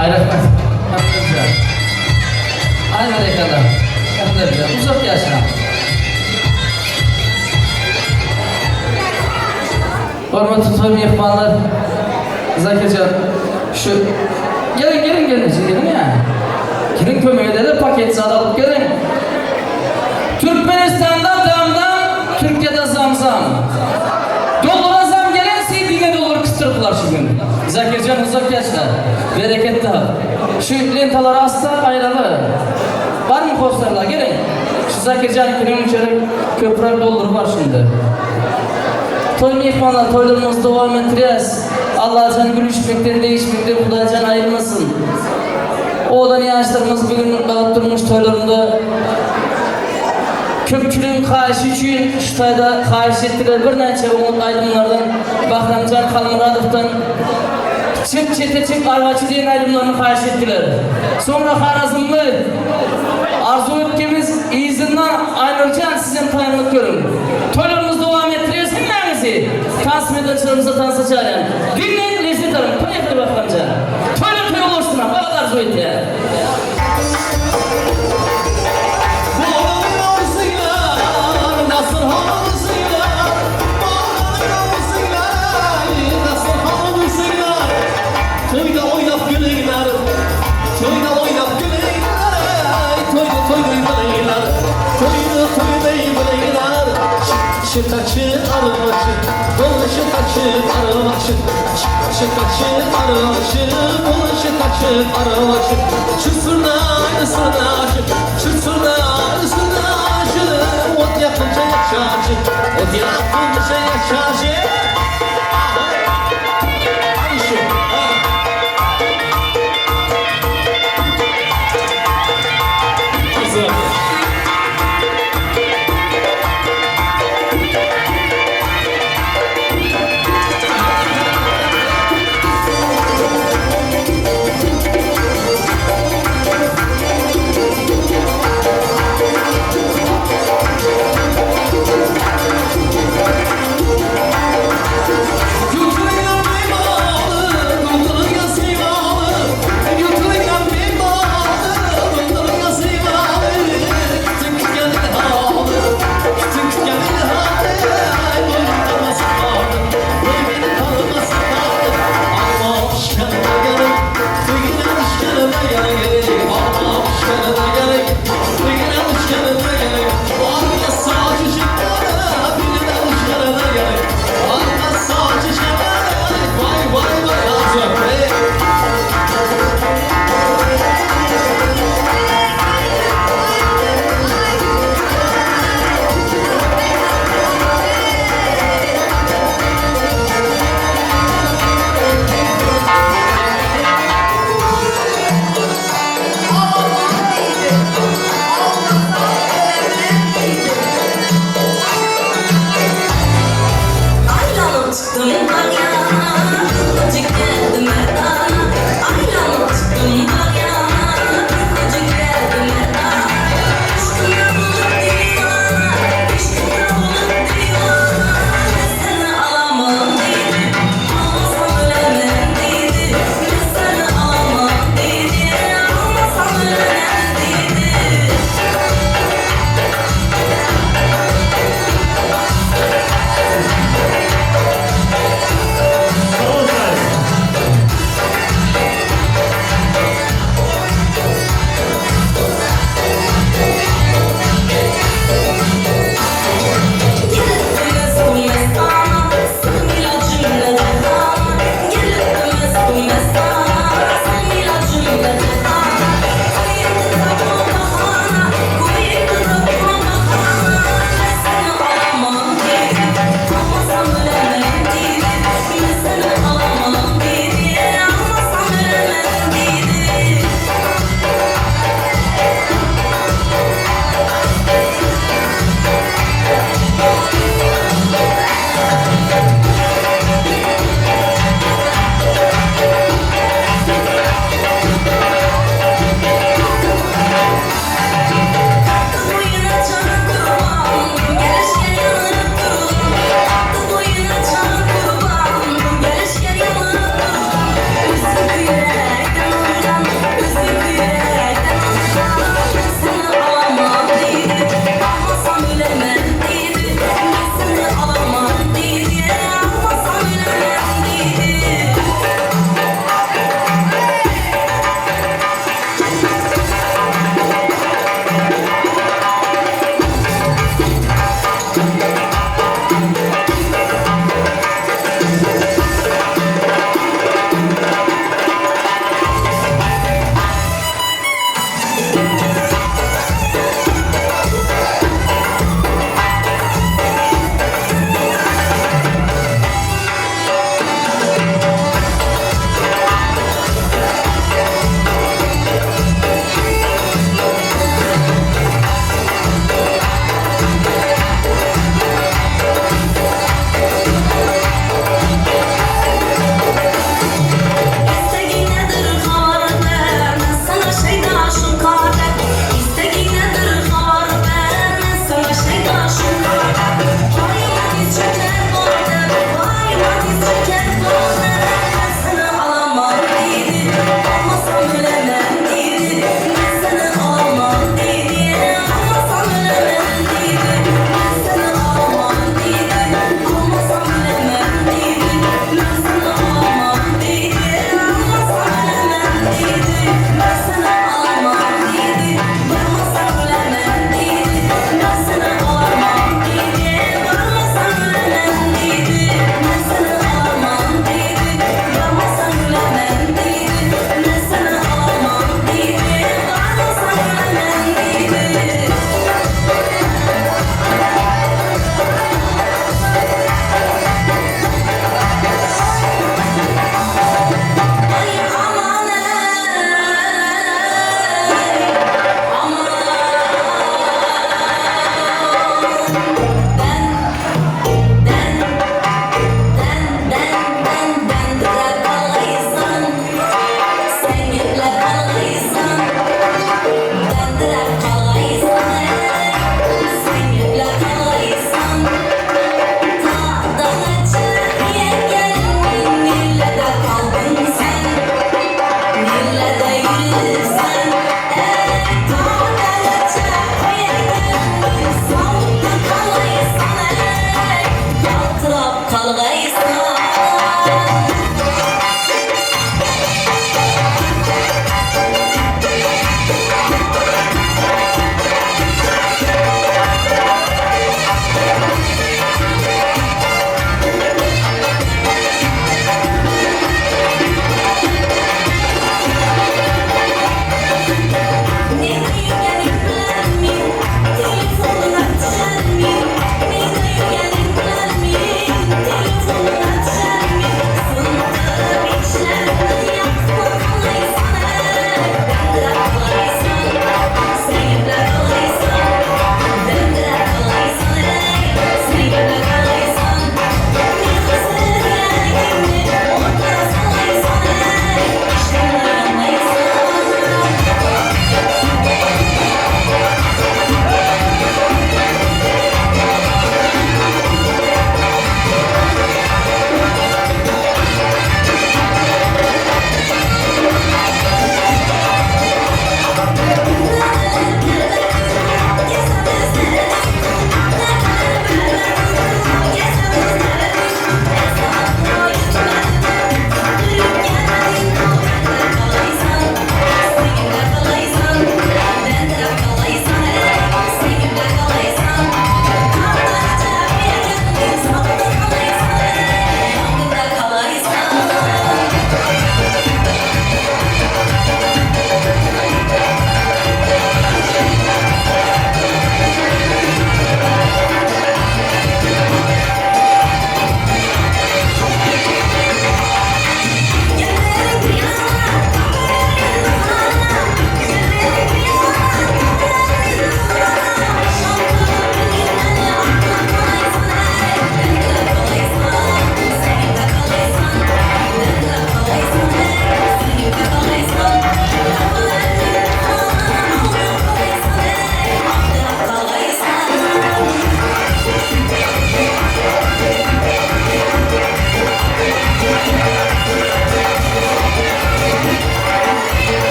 Aý rahmet. Rahmet. Aý berekella. Rahmet. Uzak ýaşa. Hormatly toý myhmanlar. Zakirjan şu Gelin gelin gelin siz gelin ya. Gelin kömek edeli. paket zat alyp geliň. Türkmenistanda dam-dam, Türkiýede zam-zam. Dollara zam gelen CD-ne dollar kysdyrdylar şu gün. Zakirjan uzak ýaşa. Bereket tap. Şu lentalary asda aýraly. Barmy hossarlar geliň. Şu Zakirjanyňkynyň içeri köpräk dollary bar şunda. Toý myhmanlar toýlarymyzy dowam etdirýäs. Allajan gülüşmekden degişmekden Hudaýjan aýyrmasyn. Owadan ýaşlarymyz bu gün galyp durmuş toýlarynda köpçüligiň haýyşy üçin şu taýda haýyş etdiler birnäçe oňat aýdymlardan Bahramjan Halmyradowdan Çyk çete çyk arbaçy diýen aýdymlaryny haýyş etdiler. Soňra Harazymly Arzuw etgimiz yzyndan Aýnurjan sizem taýynlyk görüň. Toýlarymyzy dowam etdirýäs hemmäňizi tans meýdançalarymyza tansa çagyrýan. Diňleýin lezzet alyň. Poýehli Bahramjan. Toýlar toý bolsun bagt arzuw etýän.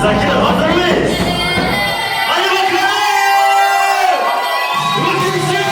Zakir hazır mıyız? Hadi bakalım! Bakın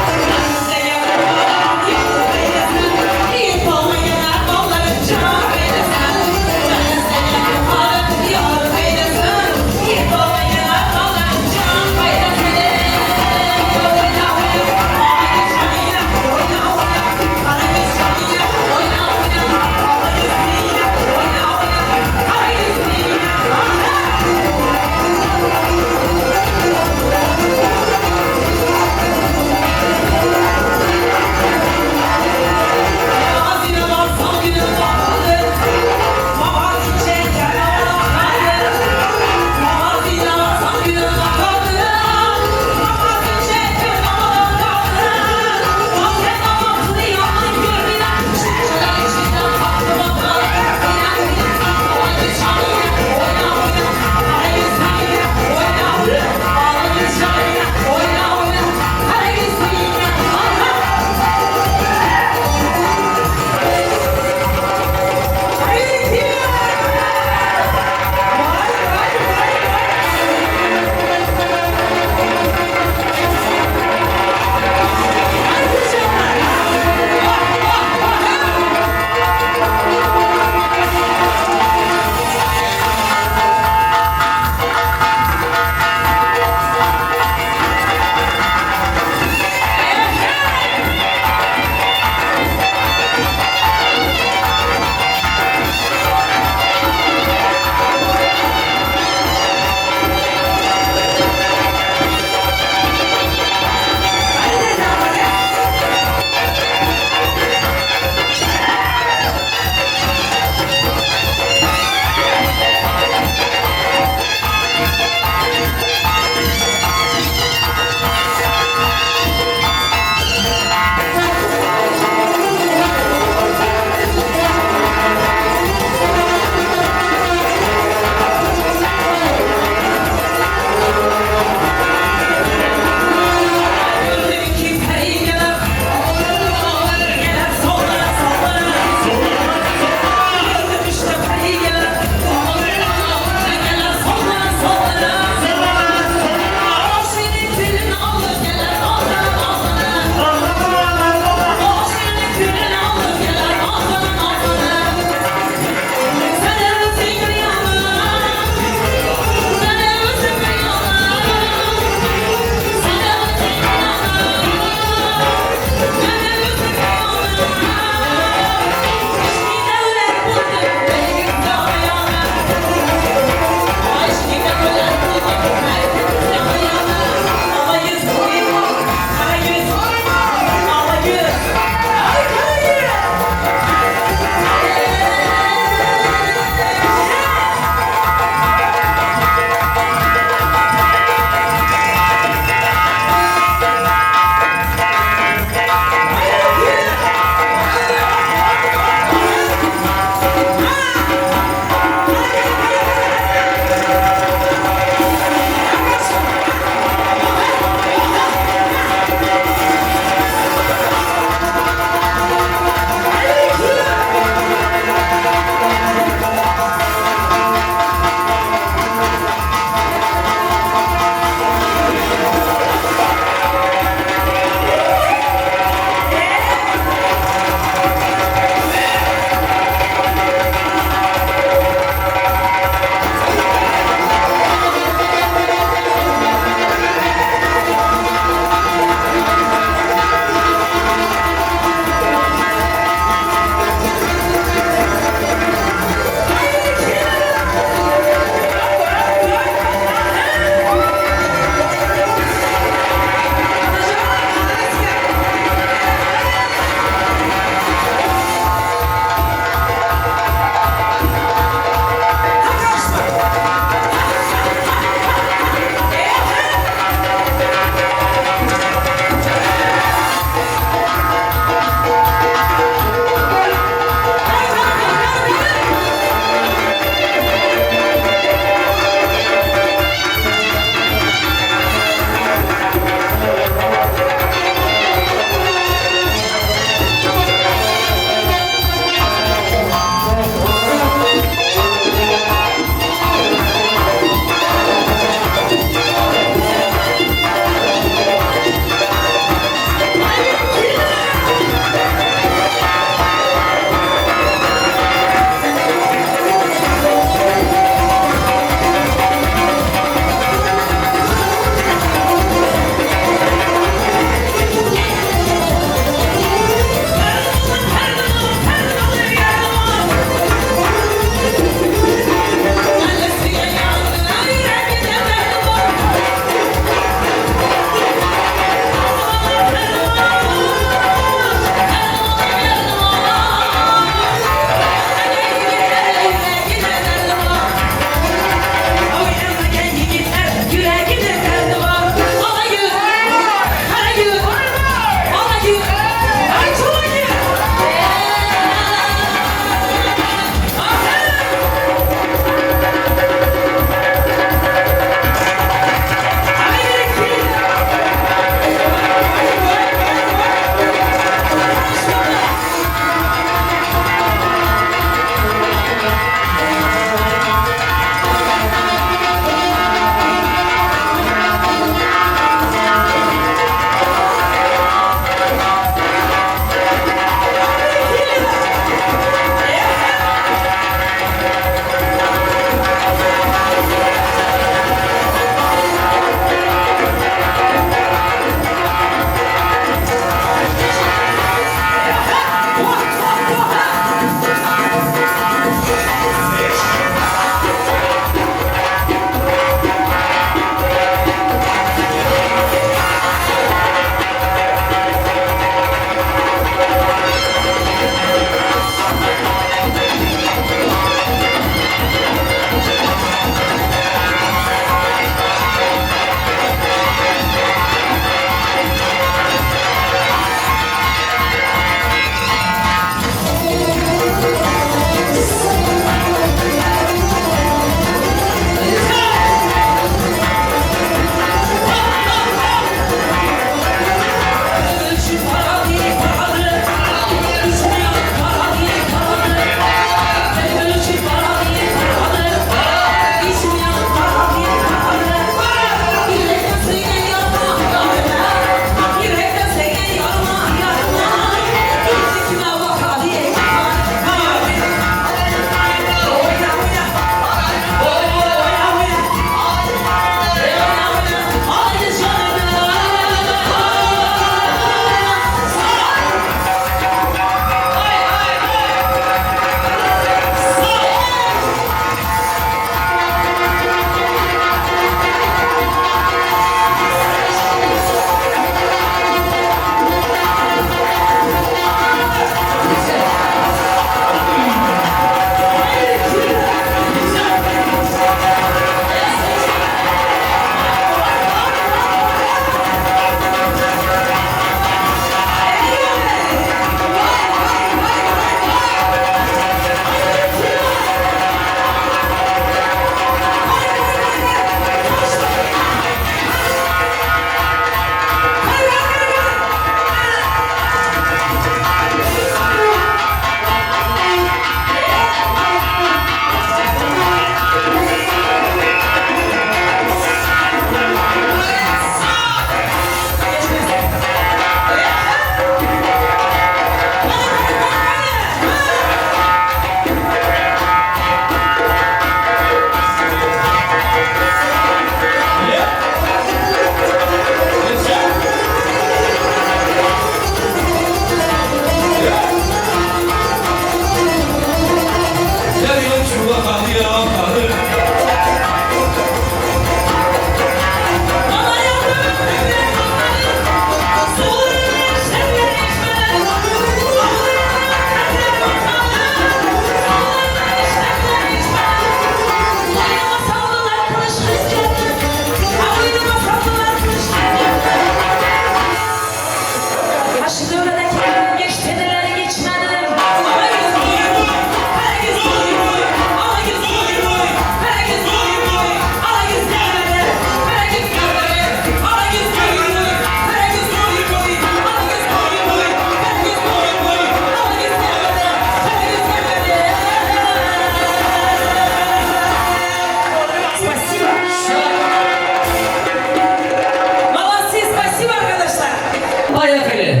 Geleli.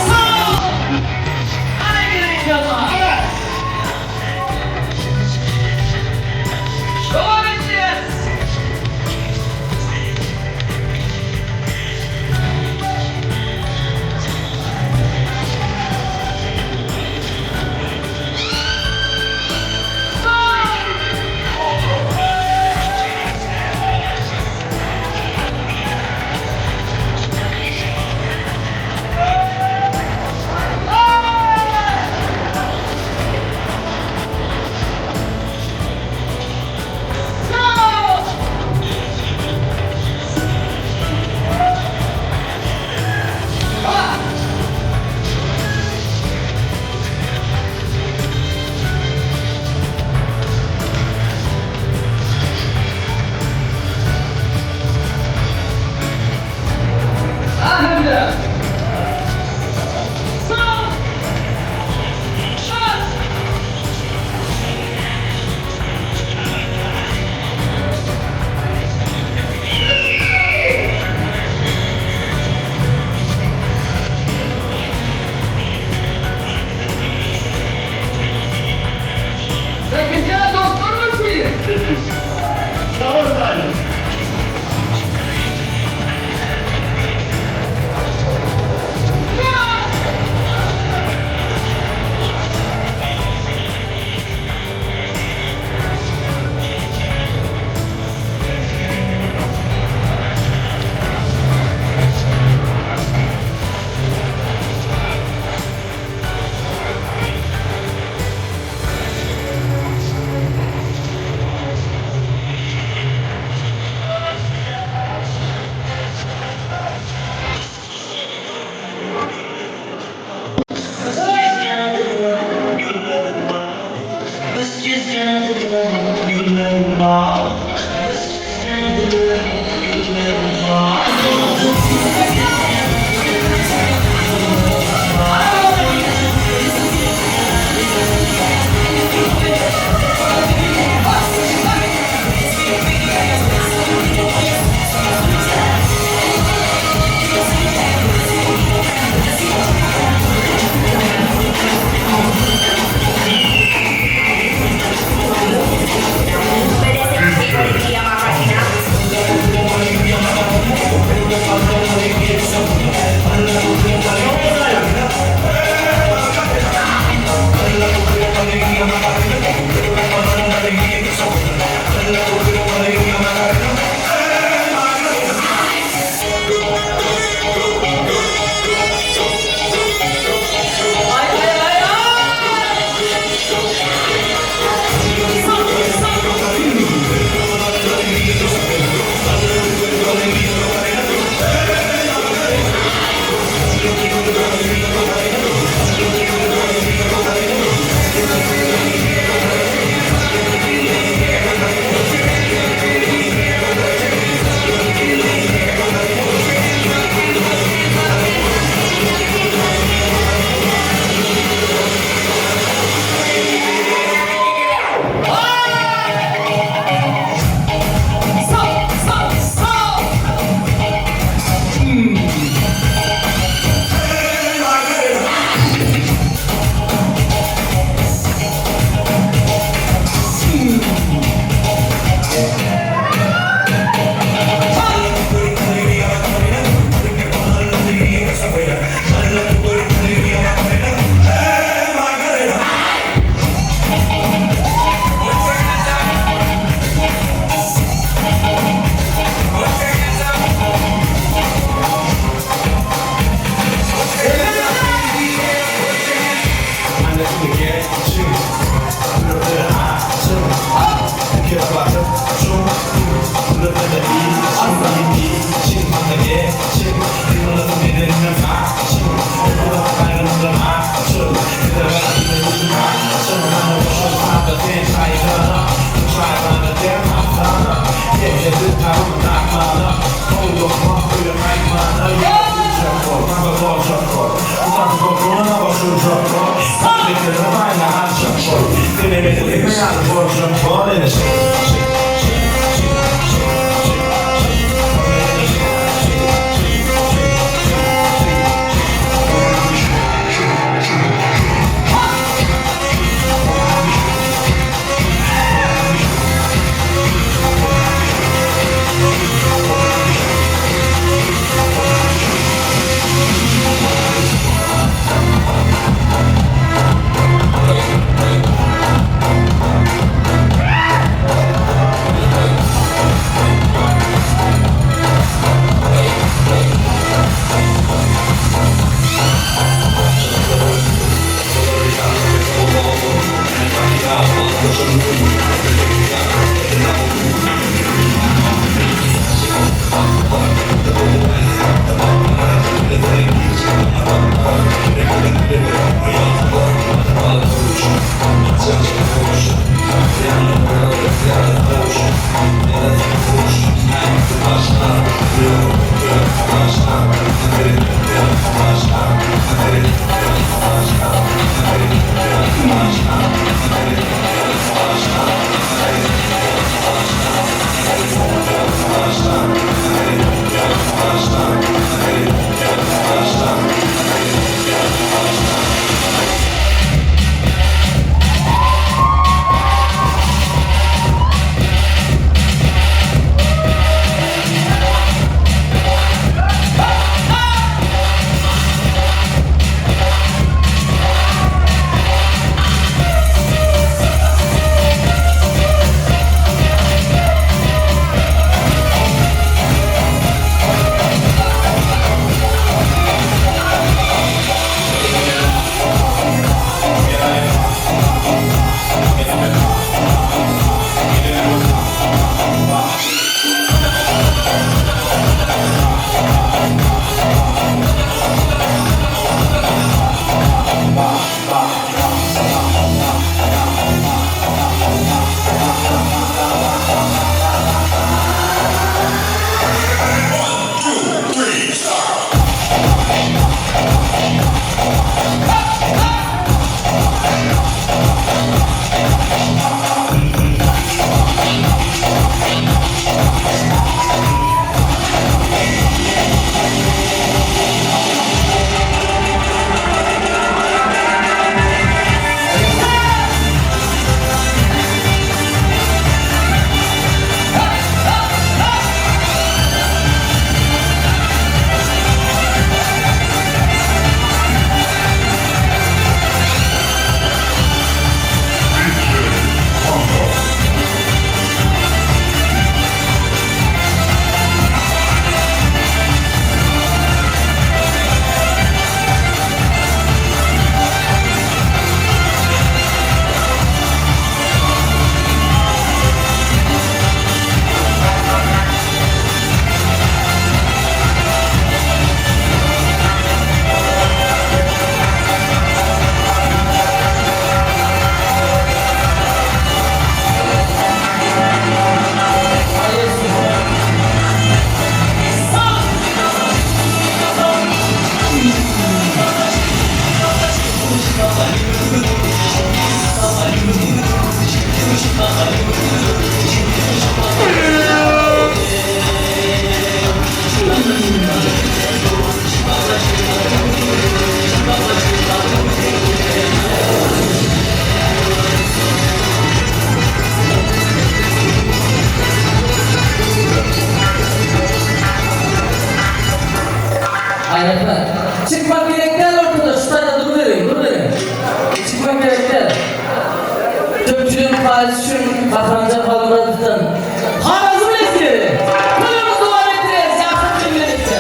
Sağ! Haydi inşallah. Devam edeceğiz. Ahemde. Sağ. Sağ. Sekizinci doktor mu ki? Ay ay ay ay! Sağ, sağ, sağ! Aý, rehmet. Çykmak gerek däl ortada, şu taýda duruberiň, duruberiň. Çykmak gerek däl. Tökçüligiň paýy üçin Gahrymanjan Halmyradowdan Harazm esgeri! Toýumyzy dowam etdirýäris ýaşlar bilen bilelikde.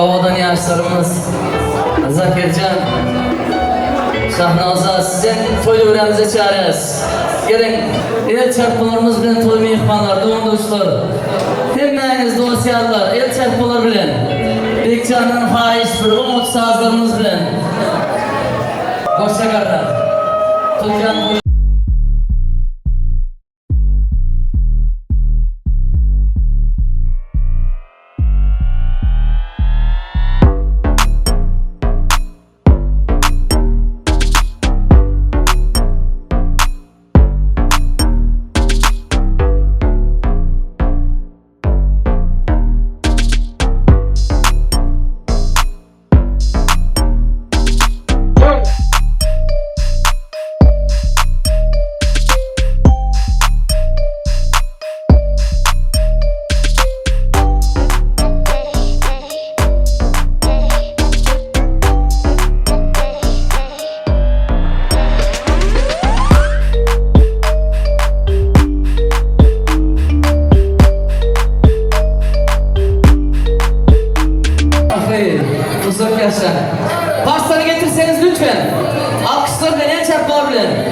Owadan ýaşlarymyz Zakirjan, Şahnoza sizem toý döwrämize çagyrýarys. Geliň, el çarpmalarymyz bilen toý myhmanlar, dogan-dostlar, hemmäňiz dost-ýarlar, el çarpmalar bilen, Bekjandan haýyş bir oňat sazlarymyz bilen goşa garrak. Toýjan. Alkyşlar bilen, el çarpmalar bilen.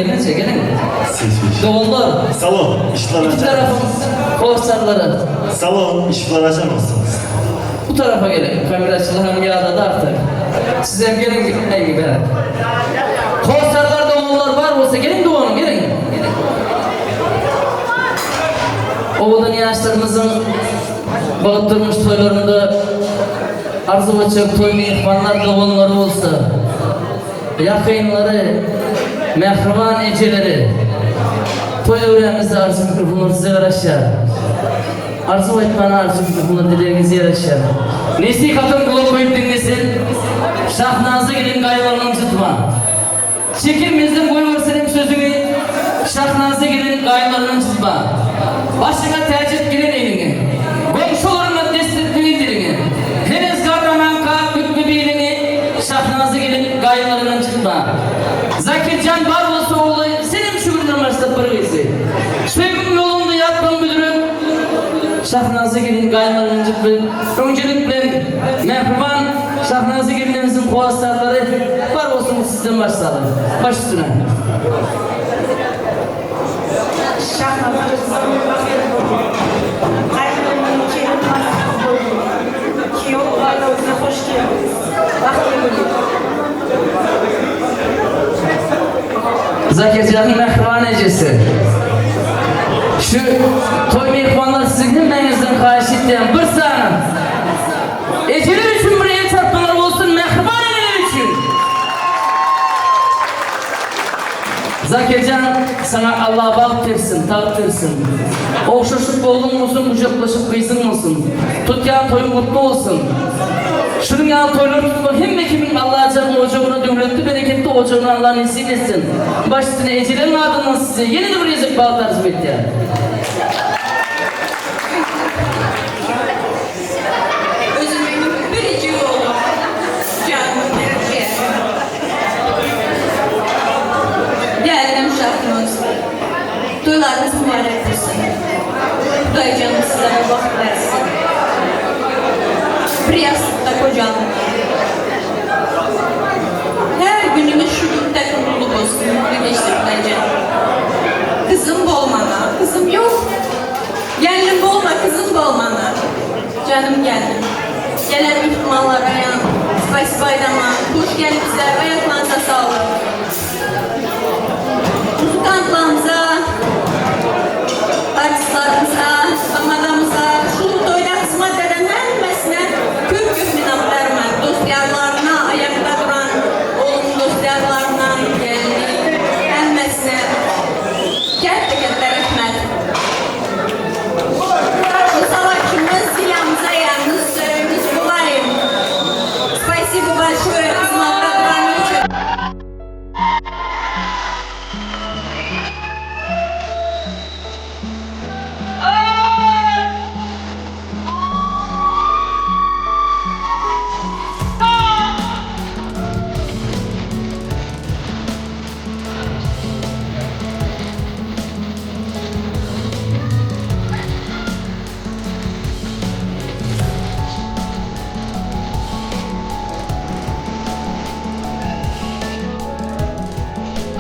Gelneje geliň. Doganlar. Salon, işler İki tarafın hossarlary. Salon, işler açan olsun. Bu tarafa gelin. Kameraçylar hem ýadady artyk. Siz hem geliň gitmeýin bäri. Hossarlar doganlar bar bolsa geliň doganym geliň. Owadan ýaşlarymyzyň bagt durmuş toýlarynda arzuw etjek toý myhmanlar doganlary bolsa, ýakynlary, mähriban ejeleri toý öwrämizde arzuw mikrofonlar size garaşýar. Arzuw aýtmana arzuw mikrofonlar dilegiňize ýaraşýar. Nesihatym gulak goýup diňlesin, Şahnazy gelin gaýylaryny ynjytma. Çekinmezden goýbersenem sözüňi, Şahnazy gelin gaýylaryny ynjytma. Başyňa täç et gelen eliňi, Goňşularyňa dest etmegin diliňi. Heniz garramanka bükme biliňi, Şahnazy gelin gaýylaryny ynjytma. Zakirjan bar bolsa ogly, Senem şu günden başlap bir gyzy. Söýgiň ýolunda ýatmaň büdrüp, Şahnazy gelin gaýylaryny ynjytma. Öňjelik bilen mähriban Şahnazy gelinimiziň hossarlary bar bolsun sizden başlaly. Baş üstüne. Şahnazy gyzym bagtly boluň. Gaýynenemiň gelin bagtly boluň. Kiýew obalarymyza hoş geldiňiz. Bagtly boluň. Zakirjanyň mähriban ejesi. Şu toý myhmanlar siziň hemmäňizden haýyş etýän bir sany ejeler üçin bir el çarpmalar bolsun mähriban eneler üçin. Zakirjan saňa Allah bagt bersin, tagt bersin. Ogşaşyp ogluň bolsun, gujaklaşyp gyzyň bolsun. Tutýan toýuň gutly bolsun. Şunuň ýaly toýlar tutmak hemme kimiň Allajan ojagyna döwletli bereketli ojagyna Allah nesip etsin. Baş üstüne ejeleriň adyndan size ýene-de bir gezek bagt arzuw etýän. Özümiň biriji oglum janymyň berjeýär. Gelinim Şahnuz. Toýlaryňyz mübarek bolsun. Hudaýjanym sizlere bagt bersin. Bir ýassykda gojalyň. Her günüňiz şu gündek nurly bolsun, mutly geçsin Hudaýjan. Gyzym bol maňa, gyzym ýok. Gelnim bolma, gyzym bol maňa. Janym gelnim. Gelen myhmanlara spasiba aýdaman. Hoş gelipsiler, aýaklaryňyza saglyk. Muzykantlarymyza, artistlarymyza, tamadamyza, şu toýda hyzmat eden hemmesine köp-köp minnetdarman. Dost-ýarlaryna, aýakda duran oglumyň dost-ýarlaryna, gelni, hemmesine kätde-kätde rehmet. Musawatçymyz Zilamyza ýalňyz sözümiz bolaýyn. Spasibo bolşoýe hyzmatda durany üçin.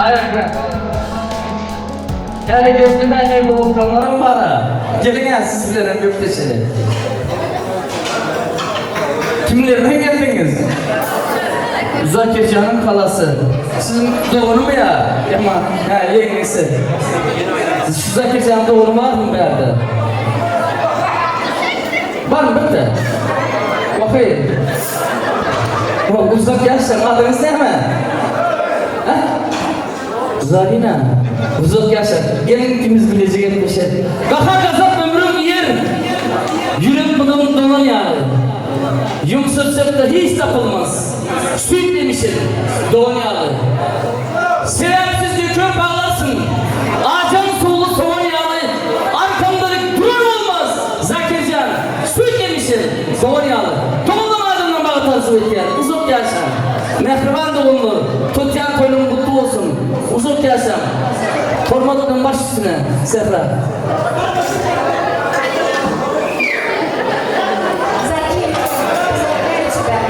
Aýaklar. Ýa gökde näme bolsanlaram bara. Geliň siz bilen hem gepleşeli. Kimlerden geldiňiz? Zakirjanyň halasy. Siziň doganymy ýa? Emma, hä, ýeňňesi. Şu Zakirjanyň dogany barmy bu ýerde? Barmy birde? Wahy. Wah, uzak ýaşaň, adyňyz näme? Hä? Zarina. Uzak ýaşa. Geliň ikimiz bileje gepleşeli. Gahar-gazap ömrüň ýer. Ýürek mydam donan ýaly. Ýumşatjak-da hiç tapylmaz. Süýt emişen dogan ýaly. Sebäpsiz döker baglarsyň. Ajan suwly sogan ýaly. Arkamda dik duran bolmaz. Zakirjan, süýt emişen dogan ýaly. Doganlaň adyndan bagt arzuw etýän. Uzak ýaşaň. Mähriban doganlar, tutýan toýlaryň gutly bolsun. Uzak ýaşaň. Hormat bilen baş üstüne, Sähra. Zakir, Zakirçiler,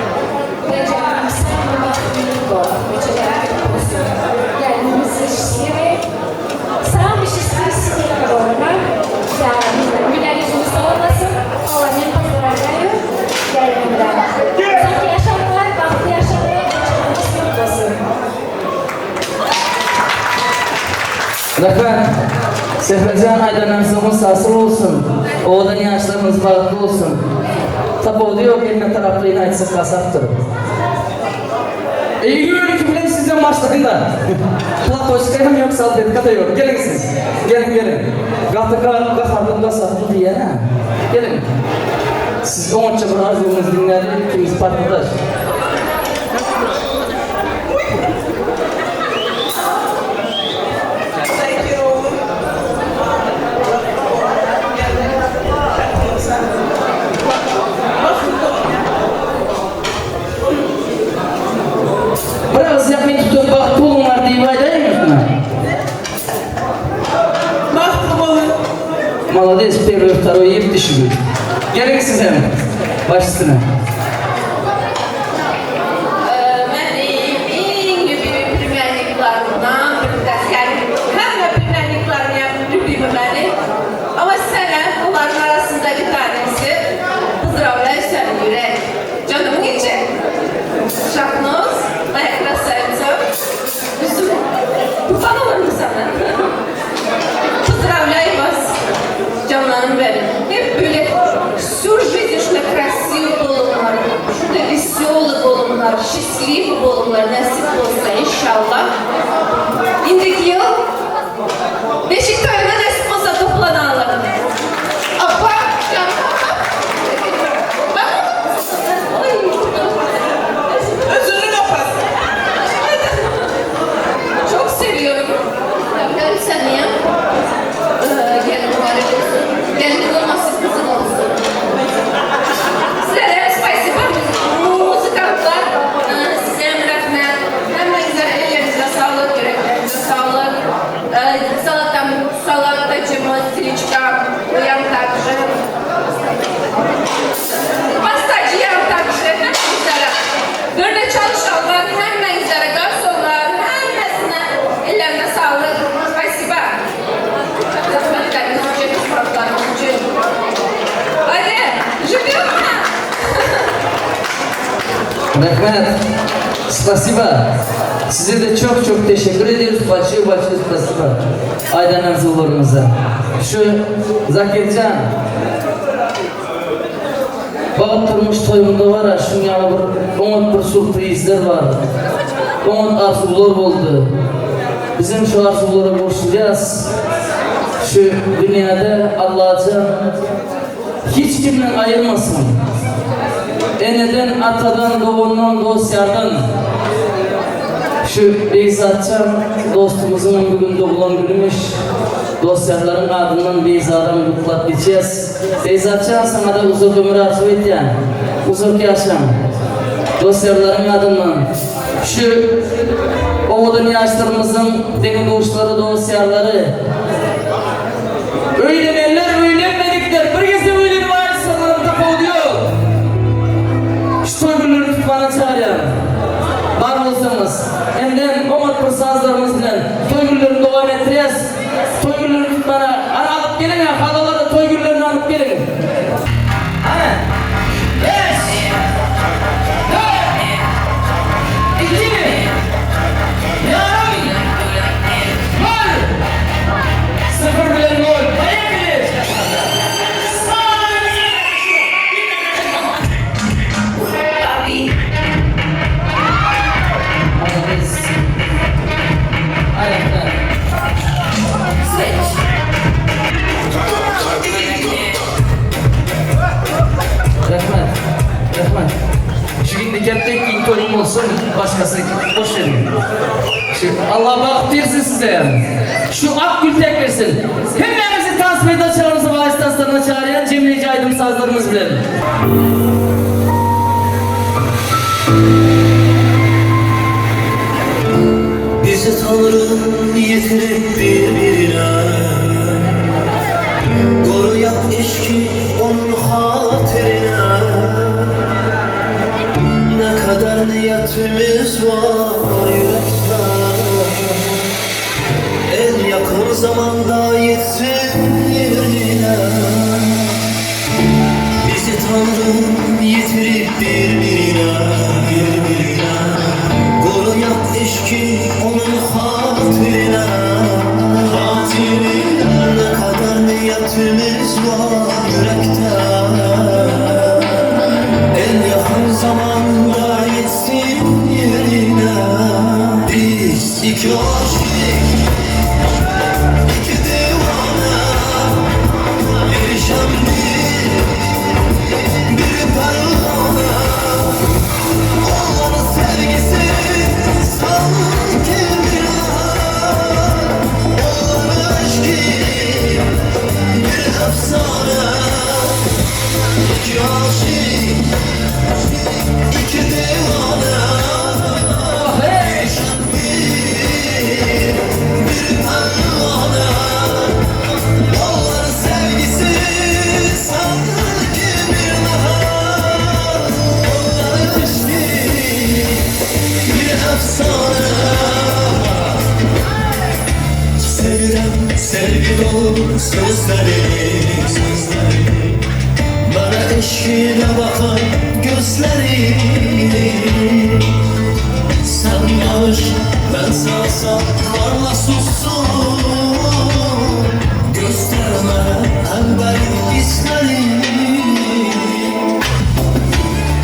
Recanım sen de bahtiyar bol, reçeler olsun. Gelmemizi şire. Rahmet. Söhbetjan aýdan arzuwyňyz hasyl bolsun. Owadan ýaşlaryňyz bagtly bolsun. Tapawudy ýok hemme taraplaýyn aýtsak gasapdyr. Eý ýörite bilen sizden başlaýyn-da. Platoçka hem ýok salfetka-da ýok. Geliň siz. Geliň geliň. Gaty gaharly gasaply diýýän-ä. Geliň. Siz oňatja bir arzuwyňyzy diňläli ikimiz partadaş. Biraz ýakyn tutup bagtly boluňlar diýip aýdaýyň üstüne. Bagtly boluň. Malades perwoý wtaroý ýep düşügi. Geliň siz hem baş üstüne. Benim iň lübimi plümyanniklarımdan bir yani hemme plümyanniklarım yani lübimi benim. Ama sen onların arasında bir tanesi. Pozdravляю seni yürek. Canımın içi. Şahnoz, моя красавица. Üzüm. Kurban olurum sana. Поздравляю вас, canlarım benim. Hep böyle всю жизнь şunda красивый bolunlar, şunda веселый bolunlar, счастливый bolunlar nasip olsa inşallah. Indiki yıl Beşiktaş'ta nasip olsa toplanalım. Apa, canım. Bak. Ay. Özünün apası. Çok seviyorum. Ben seni ya. Gelin mübarek olsun. Gelin olmasın kızın olsun. Sizlere спасибо. Muzikantlar, size rahmet. Hemmenizə ellerinizə sağlık, yüreklerinize sağlık. Salata, salatacımız, Стричка, я также. Pastacıyam также. Hemmenizlere. Böyle çalışanlar, hemmenizlere, garsonlar, hemmesine ellerine sağlık. Спасибо. Zahmetleriniz için, ısrarlarınız için. Hadi, живем! Rahmet. Спасибо. Size de çok çok teşekkür ediyoruz. Большое большое спасибо. Aydan arzularınıza. Şu Zakircan. Bagt durmuş toýunda bar ha, şuň ýaly bir oňat bir sürprizler bar. Oňat arzuwlar boldy. Bizim şu arzuwlara goşulýas. Şu dünýäde Allajan hiç kimden ayırmasın. Eneden, atadan, dogandan, dost ýardan. Şu Beyzatcan dostumuzun bugün doğulan günümüş. Dost ýarlaryň adyndan Beyzadan gutlap geçýäs. Beyzatcan sana da uzak ömür arzuw edýän. Uzak ýaşaň. Dost ýarlaryň adyndan. Şu owadan ýaşlarymyzyň deňi duşlary, dost ýarlary. Öýlenenler, öýlenmedikler bir geze öýlenip aýrylsalar tapawudy ýok. Şu toý günlerini tutmana çagyrýan. Bar bolsaňyz, hemden oňat bir sazlarymyz bilen toý günlerini dowam etdirýäs. Toý günlerini tutmana, ana alyp geliň ha, halalar toý günlerini alyp geliň. Ana. 5 4 2 Ýarym 1 0 bilen 0. Поехали! Sağ Молодец. Ayakta. Switch. Rahmet. Rahmet. Şu günde katta ikkinchi to'ying bo'lsin, boshqasi bosh verin. Şu Allah baxt bersin size. Şu ak gültek bersin. Hemmemizi tans meydançalarımızı vasıtaslarına çağıran Cemile Aydın sazlarımız bilen. Bizi Tanrım yetirip birbirine Koruyak eşki onun hatırına Ne kadar niyetimiz var yürekte En yakın zamanda yetsin yerine Bizi Tanrım yetirip birbirine birbirine Koruyak eşki onun hatırına. İki aşık, iki divane Biri şemli, biri pervane Onların sevgisi sanki bir nahar Onların aşkı bir efsane İki aşık, iki divane Bir şemli, bir pervane Onların sevgisi sanki bir nahar Onların aşkı bir efsane Sevirem sevgi dolu sözlerini, sözlerini Bana eşkine bakan gözlerini Sen bağış, ben sağ varla sussun Gösterme elberin hislerini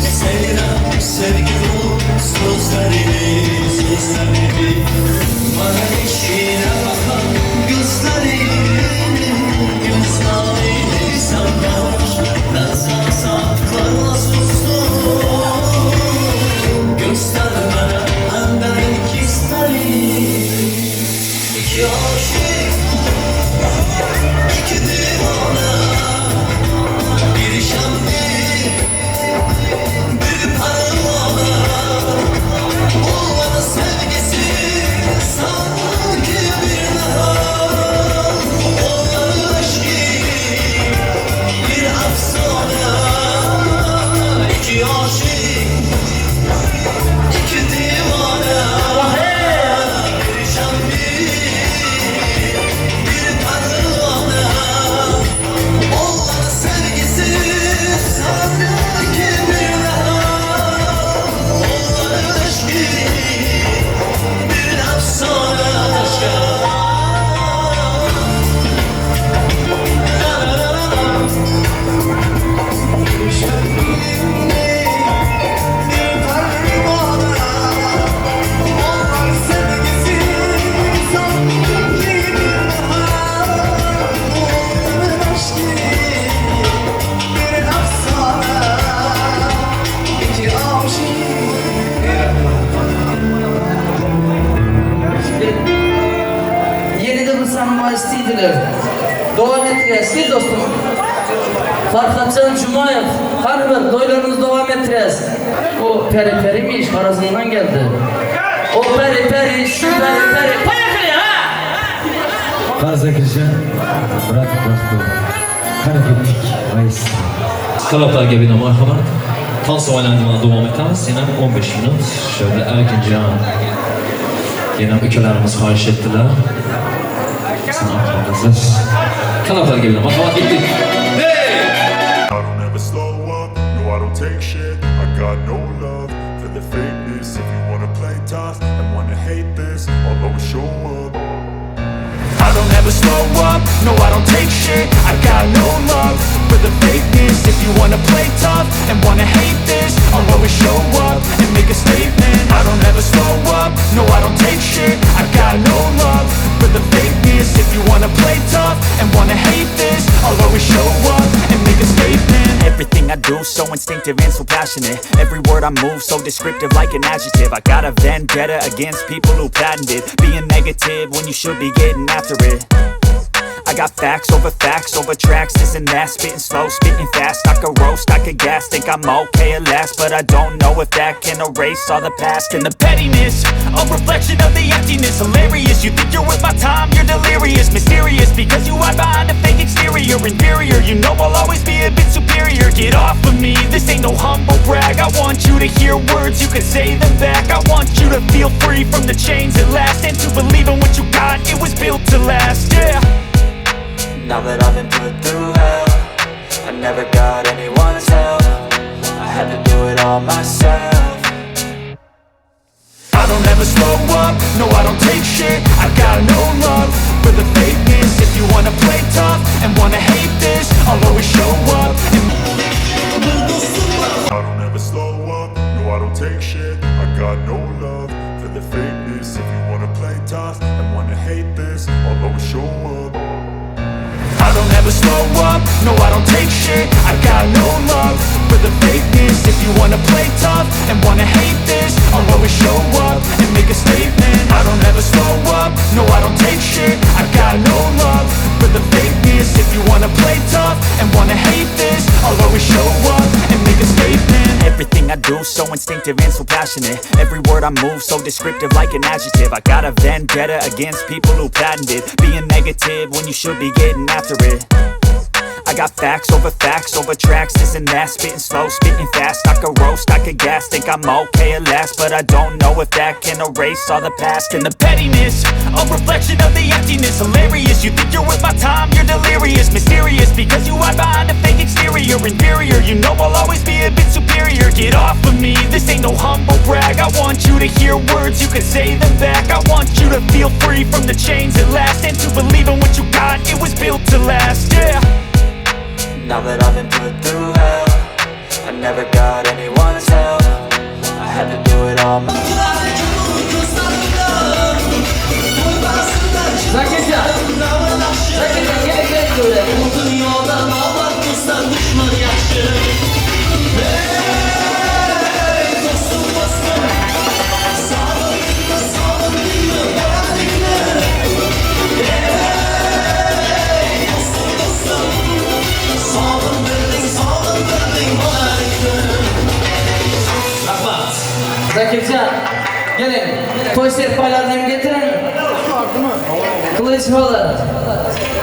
Sevirem sevgi dolu sözlerini, sözlerini Bana eşine bakan gözlerini, gözlerini Sen bağış, ben sana saklarla sustum Gösterme benden hislerini İki aşık, iki divane Bir şemli, bir pervane Onların sevgisi sanki bir nahar Onların aşkı bir efsane İki aşık, iki divane Bir şemli, bir pervane Onların sevgisi sanki bir nahar Onların aşkı bir efsane Bir pervane Onlar sevgisi sanki bir bahar Onların aşkı bir efsane İki aşık Yeni de bu sahne isteydiler. Devam ettireceğiz. Bir dostum. Farhatcan Cumayev. Hanımlar doylarınızı devam ettireceğiz. O peri periymiş arasından geldi. O peri peri şu peri peri. Payakını ha! Qarzakirjan Murat Baxtov. Qani ketdik, rais. Talablarga bino marhamat. Tans o'yinlarini davom etamiz. Yana 15 minut. Şöyle Erkincan yana ukalarimiz xohish etdilar. Siz Talablarga bino marhamat ketdik. I don't ever slow up, no I don't take shit I got no love for the fakeness If you wanna play tough and wanna hate this I'll always show up I don't ever slow up, no I don't take shit I got no love for the fakeness If you wanna play tough and wanna hate this I'll always show up and make a statement I don't ever slow up, no I don't take shit I got no love for the fakeness If you wanna play tough and wanna hate this I'll always show up and make a statement Everything I do so instinctive and so passionate Every word I move so descriptive like an adjective I got a vendetta against people who patented Being negative when you should be getting after it I got facts over facts over tracks, this and that Spitting slow, spitting fast, I could roast, I could gas Think I'm okay at last, but I don't know if that can erase all the past And the pettiness, a reflection of the emptiness Hilarious, you think you're worth my time, you're delirious Mysterious, because you hide behind a fake exterior Inferior, you know I'll always be a bit superior Get off of me, this ain't no humble brag I want you to hear words, you can say them back I want you to feel free from the chains at last And to believe in what you got, it was built to last, yeah Now that I've been put through hell I never got anyone's help I had to do it all myself I don't ever slow up, no I don't take shit I got no love for the fakeness If you wanna play tough and wanna hate this I'll always show up and I don't ever slow up, no I don't take shit I got no love for the fakeness If you wanna play tough and wanna hate this I'll always show up I don't ever slow up, no I don't take shit I got no love for the fakeness If you wanna play tough and wanna hate this I'll always show up and make a statement I don't ever slow up, no I don't take shit I got no love for the fakeness If you wanna play tough and wanna hate this I'll always show up and make a statement Everything I do so instinctive and so passionate Every word I move so descriptive like an adjective I got a vendetta against people who patented Being negative when you should be getting after it I got facts over facts over tracks, this and that Spitting slow, spitting fast, I could roast, I could gas Think I'm okay at last, but I don't know if that can erase all the past And the pettiness, a reflection of the emptiness Hilarious, you think you're worth my time, you're delirious Mysterious, because you hide behind a fake exterior Inferior, you know I'll always be a bit superior Get off of me, this ain't no humble brag I want you to hear words, you can say them back I want you to feel free from the chains at last And to believe in what you got, it was built to last, yeah Now that I've been put through hell I never got anyone's help I had to do it all my Zakirjan. Zakirjan gel gel böyle. Bu dünyada namart dostlar düşman yaxşı Ey dostum dostum Sağlıklı sağlıklı beraberlikle Ey dostum dostum Sağlık verdin sağlık verdin banalikle Rahmat Zakirjan gelin. Toy serpaylarını hem getirin. Kılıçvalı.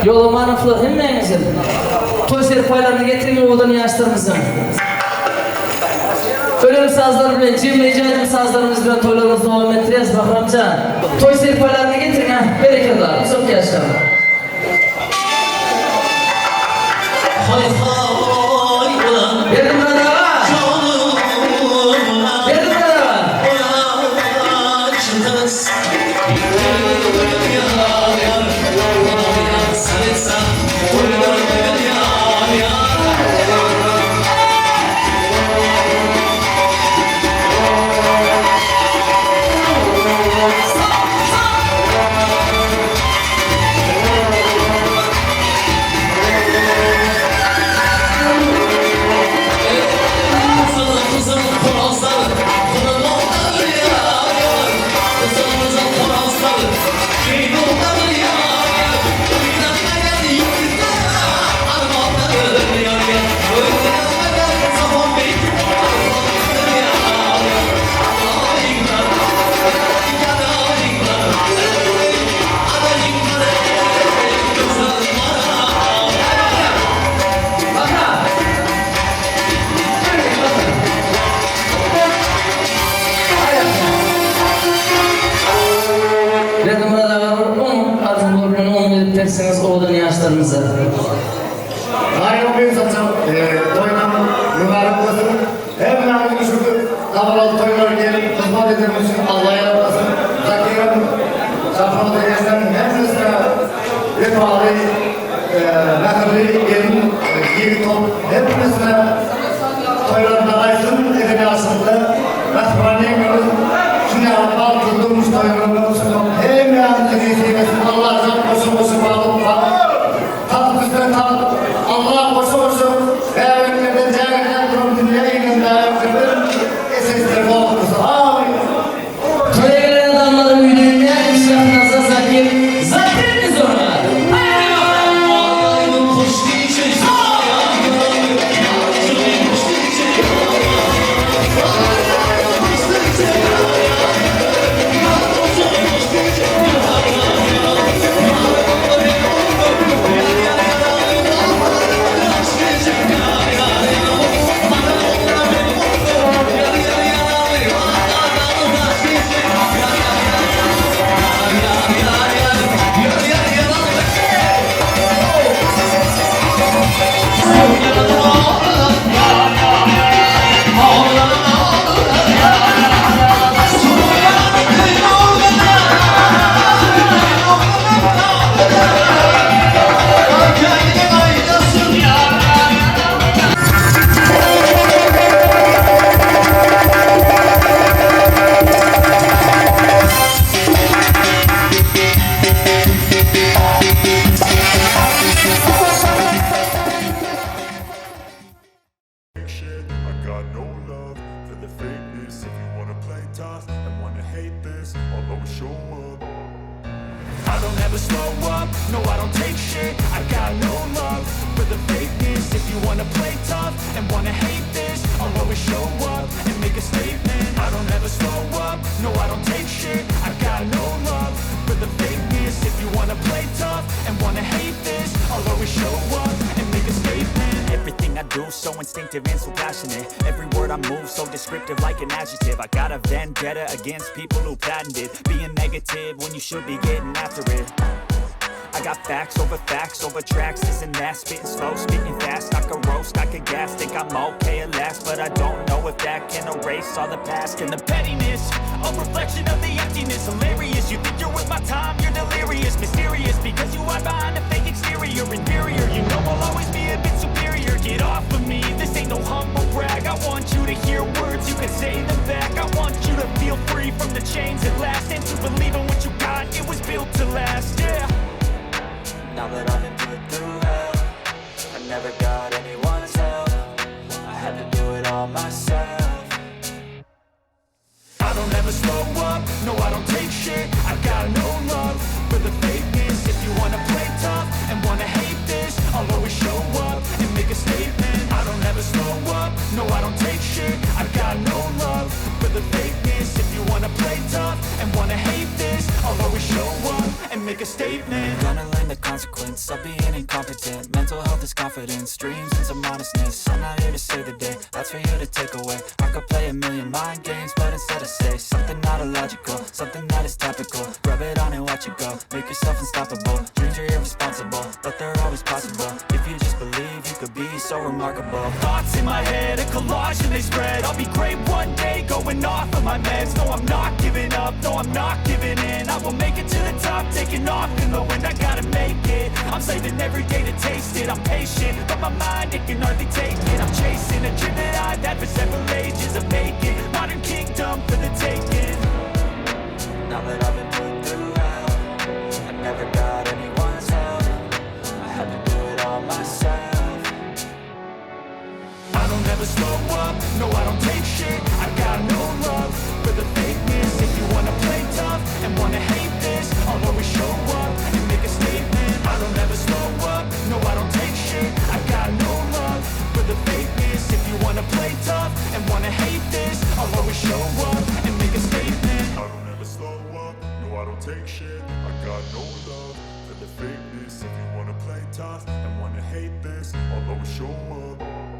Yolumanovlu hemmenizin. Toy serpaylarını getirin oğlan yaşlarımızın. Ölüm sazları bilen, cimrici sazlarımız bilen toylarımızı devam ettireceğiz Bahramcan. Toy serpaylarını getirin ha. Bereketler. Çok yaşa. Hay hay ulan Berdim ağa. Canım ulan Berdim ağa. Oyaçtız Yar yar yar Sen etsen Uylar yar yar Kızıl kızıl horozlar Kırılmalar yar yar Kızıl kızıl horozlar Kırılmalar yar yar Oynatmayan yurtta Armağanlar yar yar Oynatmayan zaman bey Armağanlar yar yar Adayıklar Yadayıklar Adayıklar Güzel mara Berdim ağa. Onun arzum bilen onu verip tersiniz oğlan yaşlarımıza. Nail Bey saçam, toýnam mübarek bolsun. Hemmämizi şu dabaraly toýlara gelip hyzmat edenimiz üçin Alla ýarlasyn. Zakirem, Sapaly ýegenleriň hemmesine wepaly, mähirli gelin, ýigit bolup hemmesine toýlar daraýsyn, eden ýaşymyzda mähriban ýeňňemiz şuny ýaly bagtly durmuş toýlaryny hemmämize nesip etsin. Alla jan goşa-goşa bagly Tagt üstüne tagt, Allah goşa-goşa bäbeklerden jägirýän duran dünýä inen bäbeklerden esesler bolupdyr. Amin. Toya gelen adamların üyeliğine Şahnaza Zakir. Zakir mi sonra? I'll always show up. I don't ever slow up, no I don't take shit. I got no love for the fakeness. If you wanna play tough and wanna hate this, I'll always show up and make a statement. I don't ever slow up, no I don't take shit. I got no love for the fakeness. If you wanna play tough and wanna hate this, I'll always show up and make a statement. Everything I do, so instinctive and so passionate. Every word I move, so descriptive like an adjective. I got a vendetta against people who patented being negative when you should be getting after it. I got facts over facts over tracks, this and that. Spitting slow, spitting fast, I could roast, I could gas. Think I'm okay at last, but I don't know if that can erase all the past and the pettiness, a reflection of the emptiness. Hilarious, you think you're worth my time, you're delirious. Mysterious, because you hide behind a fake exterior. Inferior, you know I'll always be a bit superior. Get off of me, this ain't no humble brag. I want you to hear words, you can say them back. I want you to feel free from the chains at last. And to believe in what you got, it was built to last, yeah. Now that I've been put through hell, I never got anyone's help. I had to do it all myself. I don't ever slow up, no I don't take shit. I got no love for the fakeness. If you wanna play tough and wanna hate this, I'll always show up and make a statement. I don't ever slow up, no I don't take shit. I got no love for the fakeness. If you wanna play tough and wanna hate this, I'll always show up and make a statement. Gonna learn the consequence of being incompetent. Mental health is confidence, dreams and some honestness. I'm not here to save the day, that's for you to take away. I could play a million mind games, but instead I say something not illogical, something that is topical. Rub it on and watch it go, make yourself unstoppable. Dreams are irresponsible, but they're always possible. If you just believe, you could be so remarkable. Thoughts in my head, a collage and they spread. I'll be great one day, going off of my meds. No, I'm not giving up, no, I'm not giving in. I will make it to the top, taking off in the wind. I gotta make it, I'm saving every day to taste it. I'm patient, but my mind, it can hardly take it. I'm chasing a dream that I've had for several ages. A vacant, modern kingdom for the taking. Now that I've been put through hell, I never got anyone's help. I had to do it all myself. I don't ever slow up, no I don't take shit. I got no love for the fakeness. If you wanna play tough and wanna hate this, I'll always show up and make a statement. I don't ever slow up, no I don't take shit. I got no love for the fakeness. If you wanna play tough and wanna hate this, I'll always show up and make a statement. I don't ever slow up, no I don't take shit. I got no love for the fakeness. If you wanna play tough and wanna hate this, I'll always show up.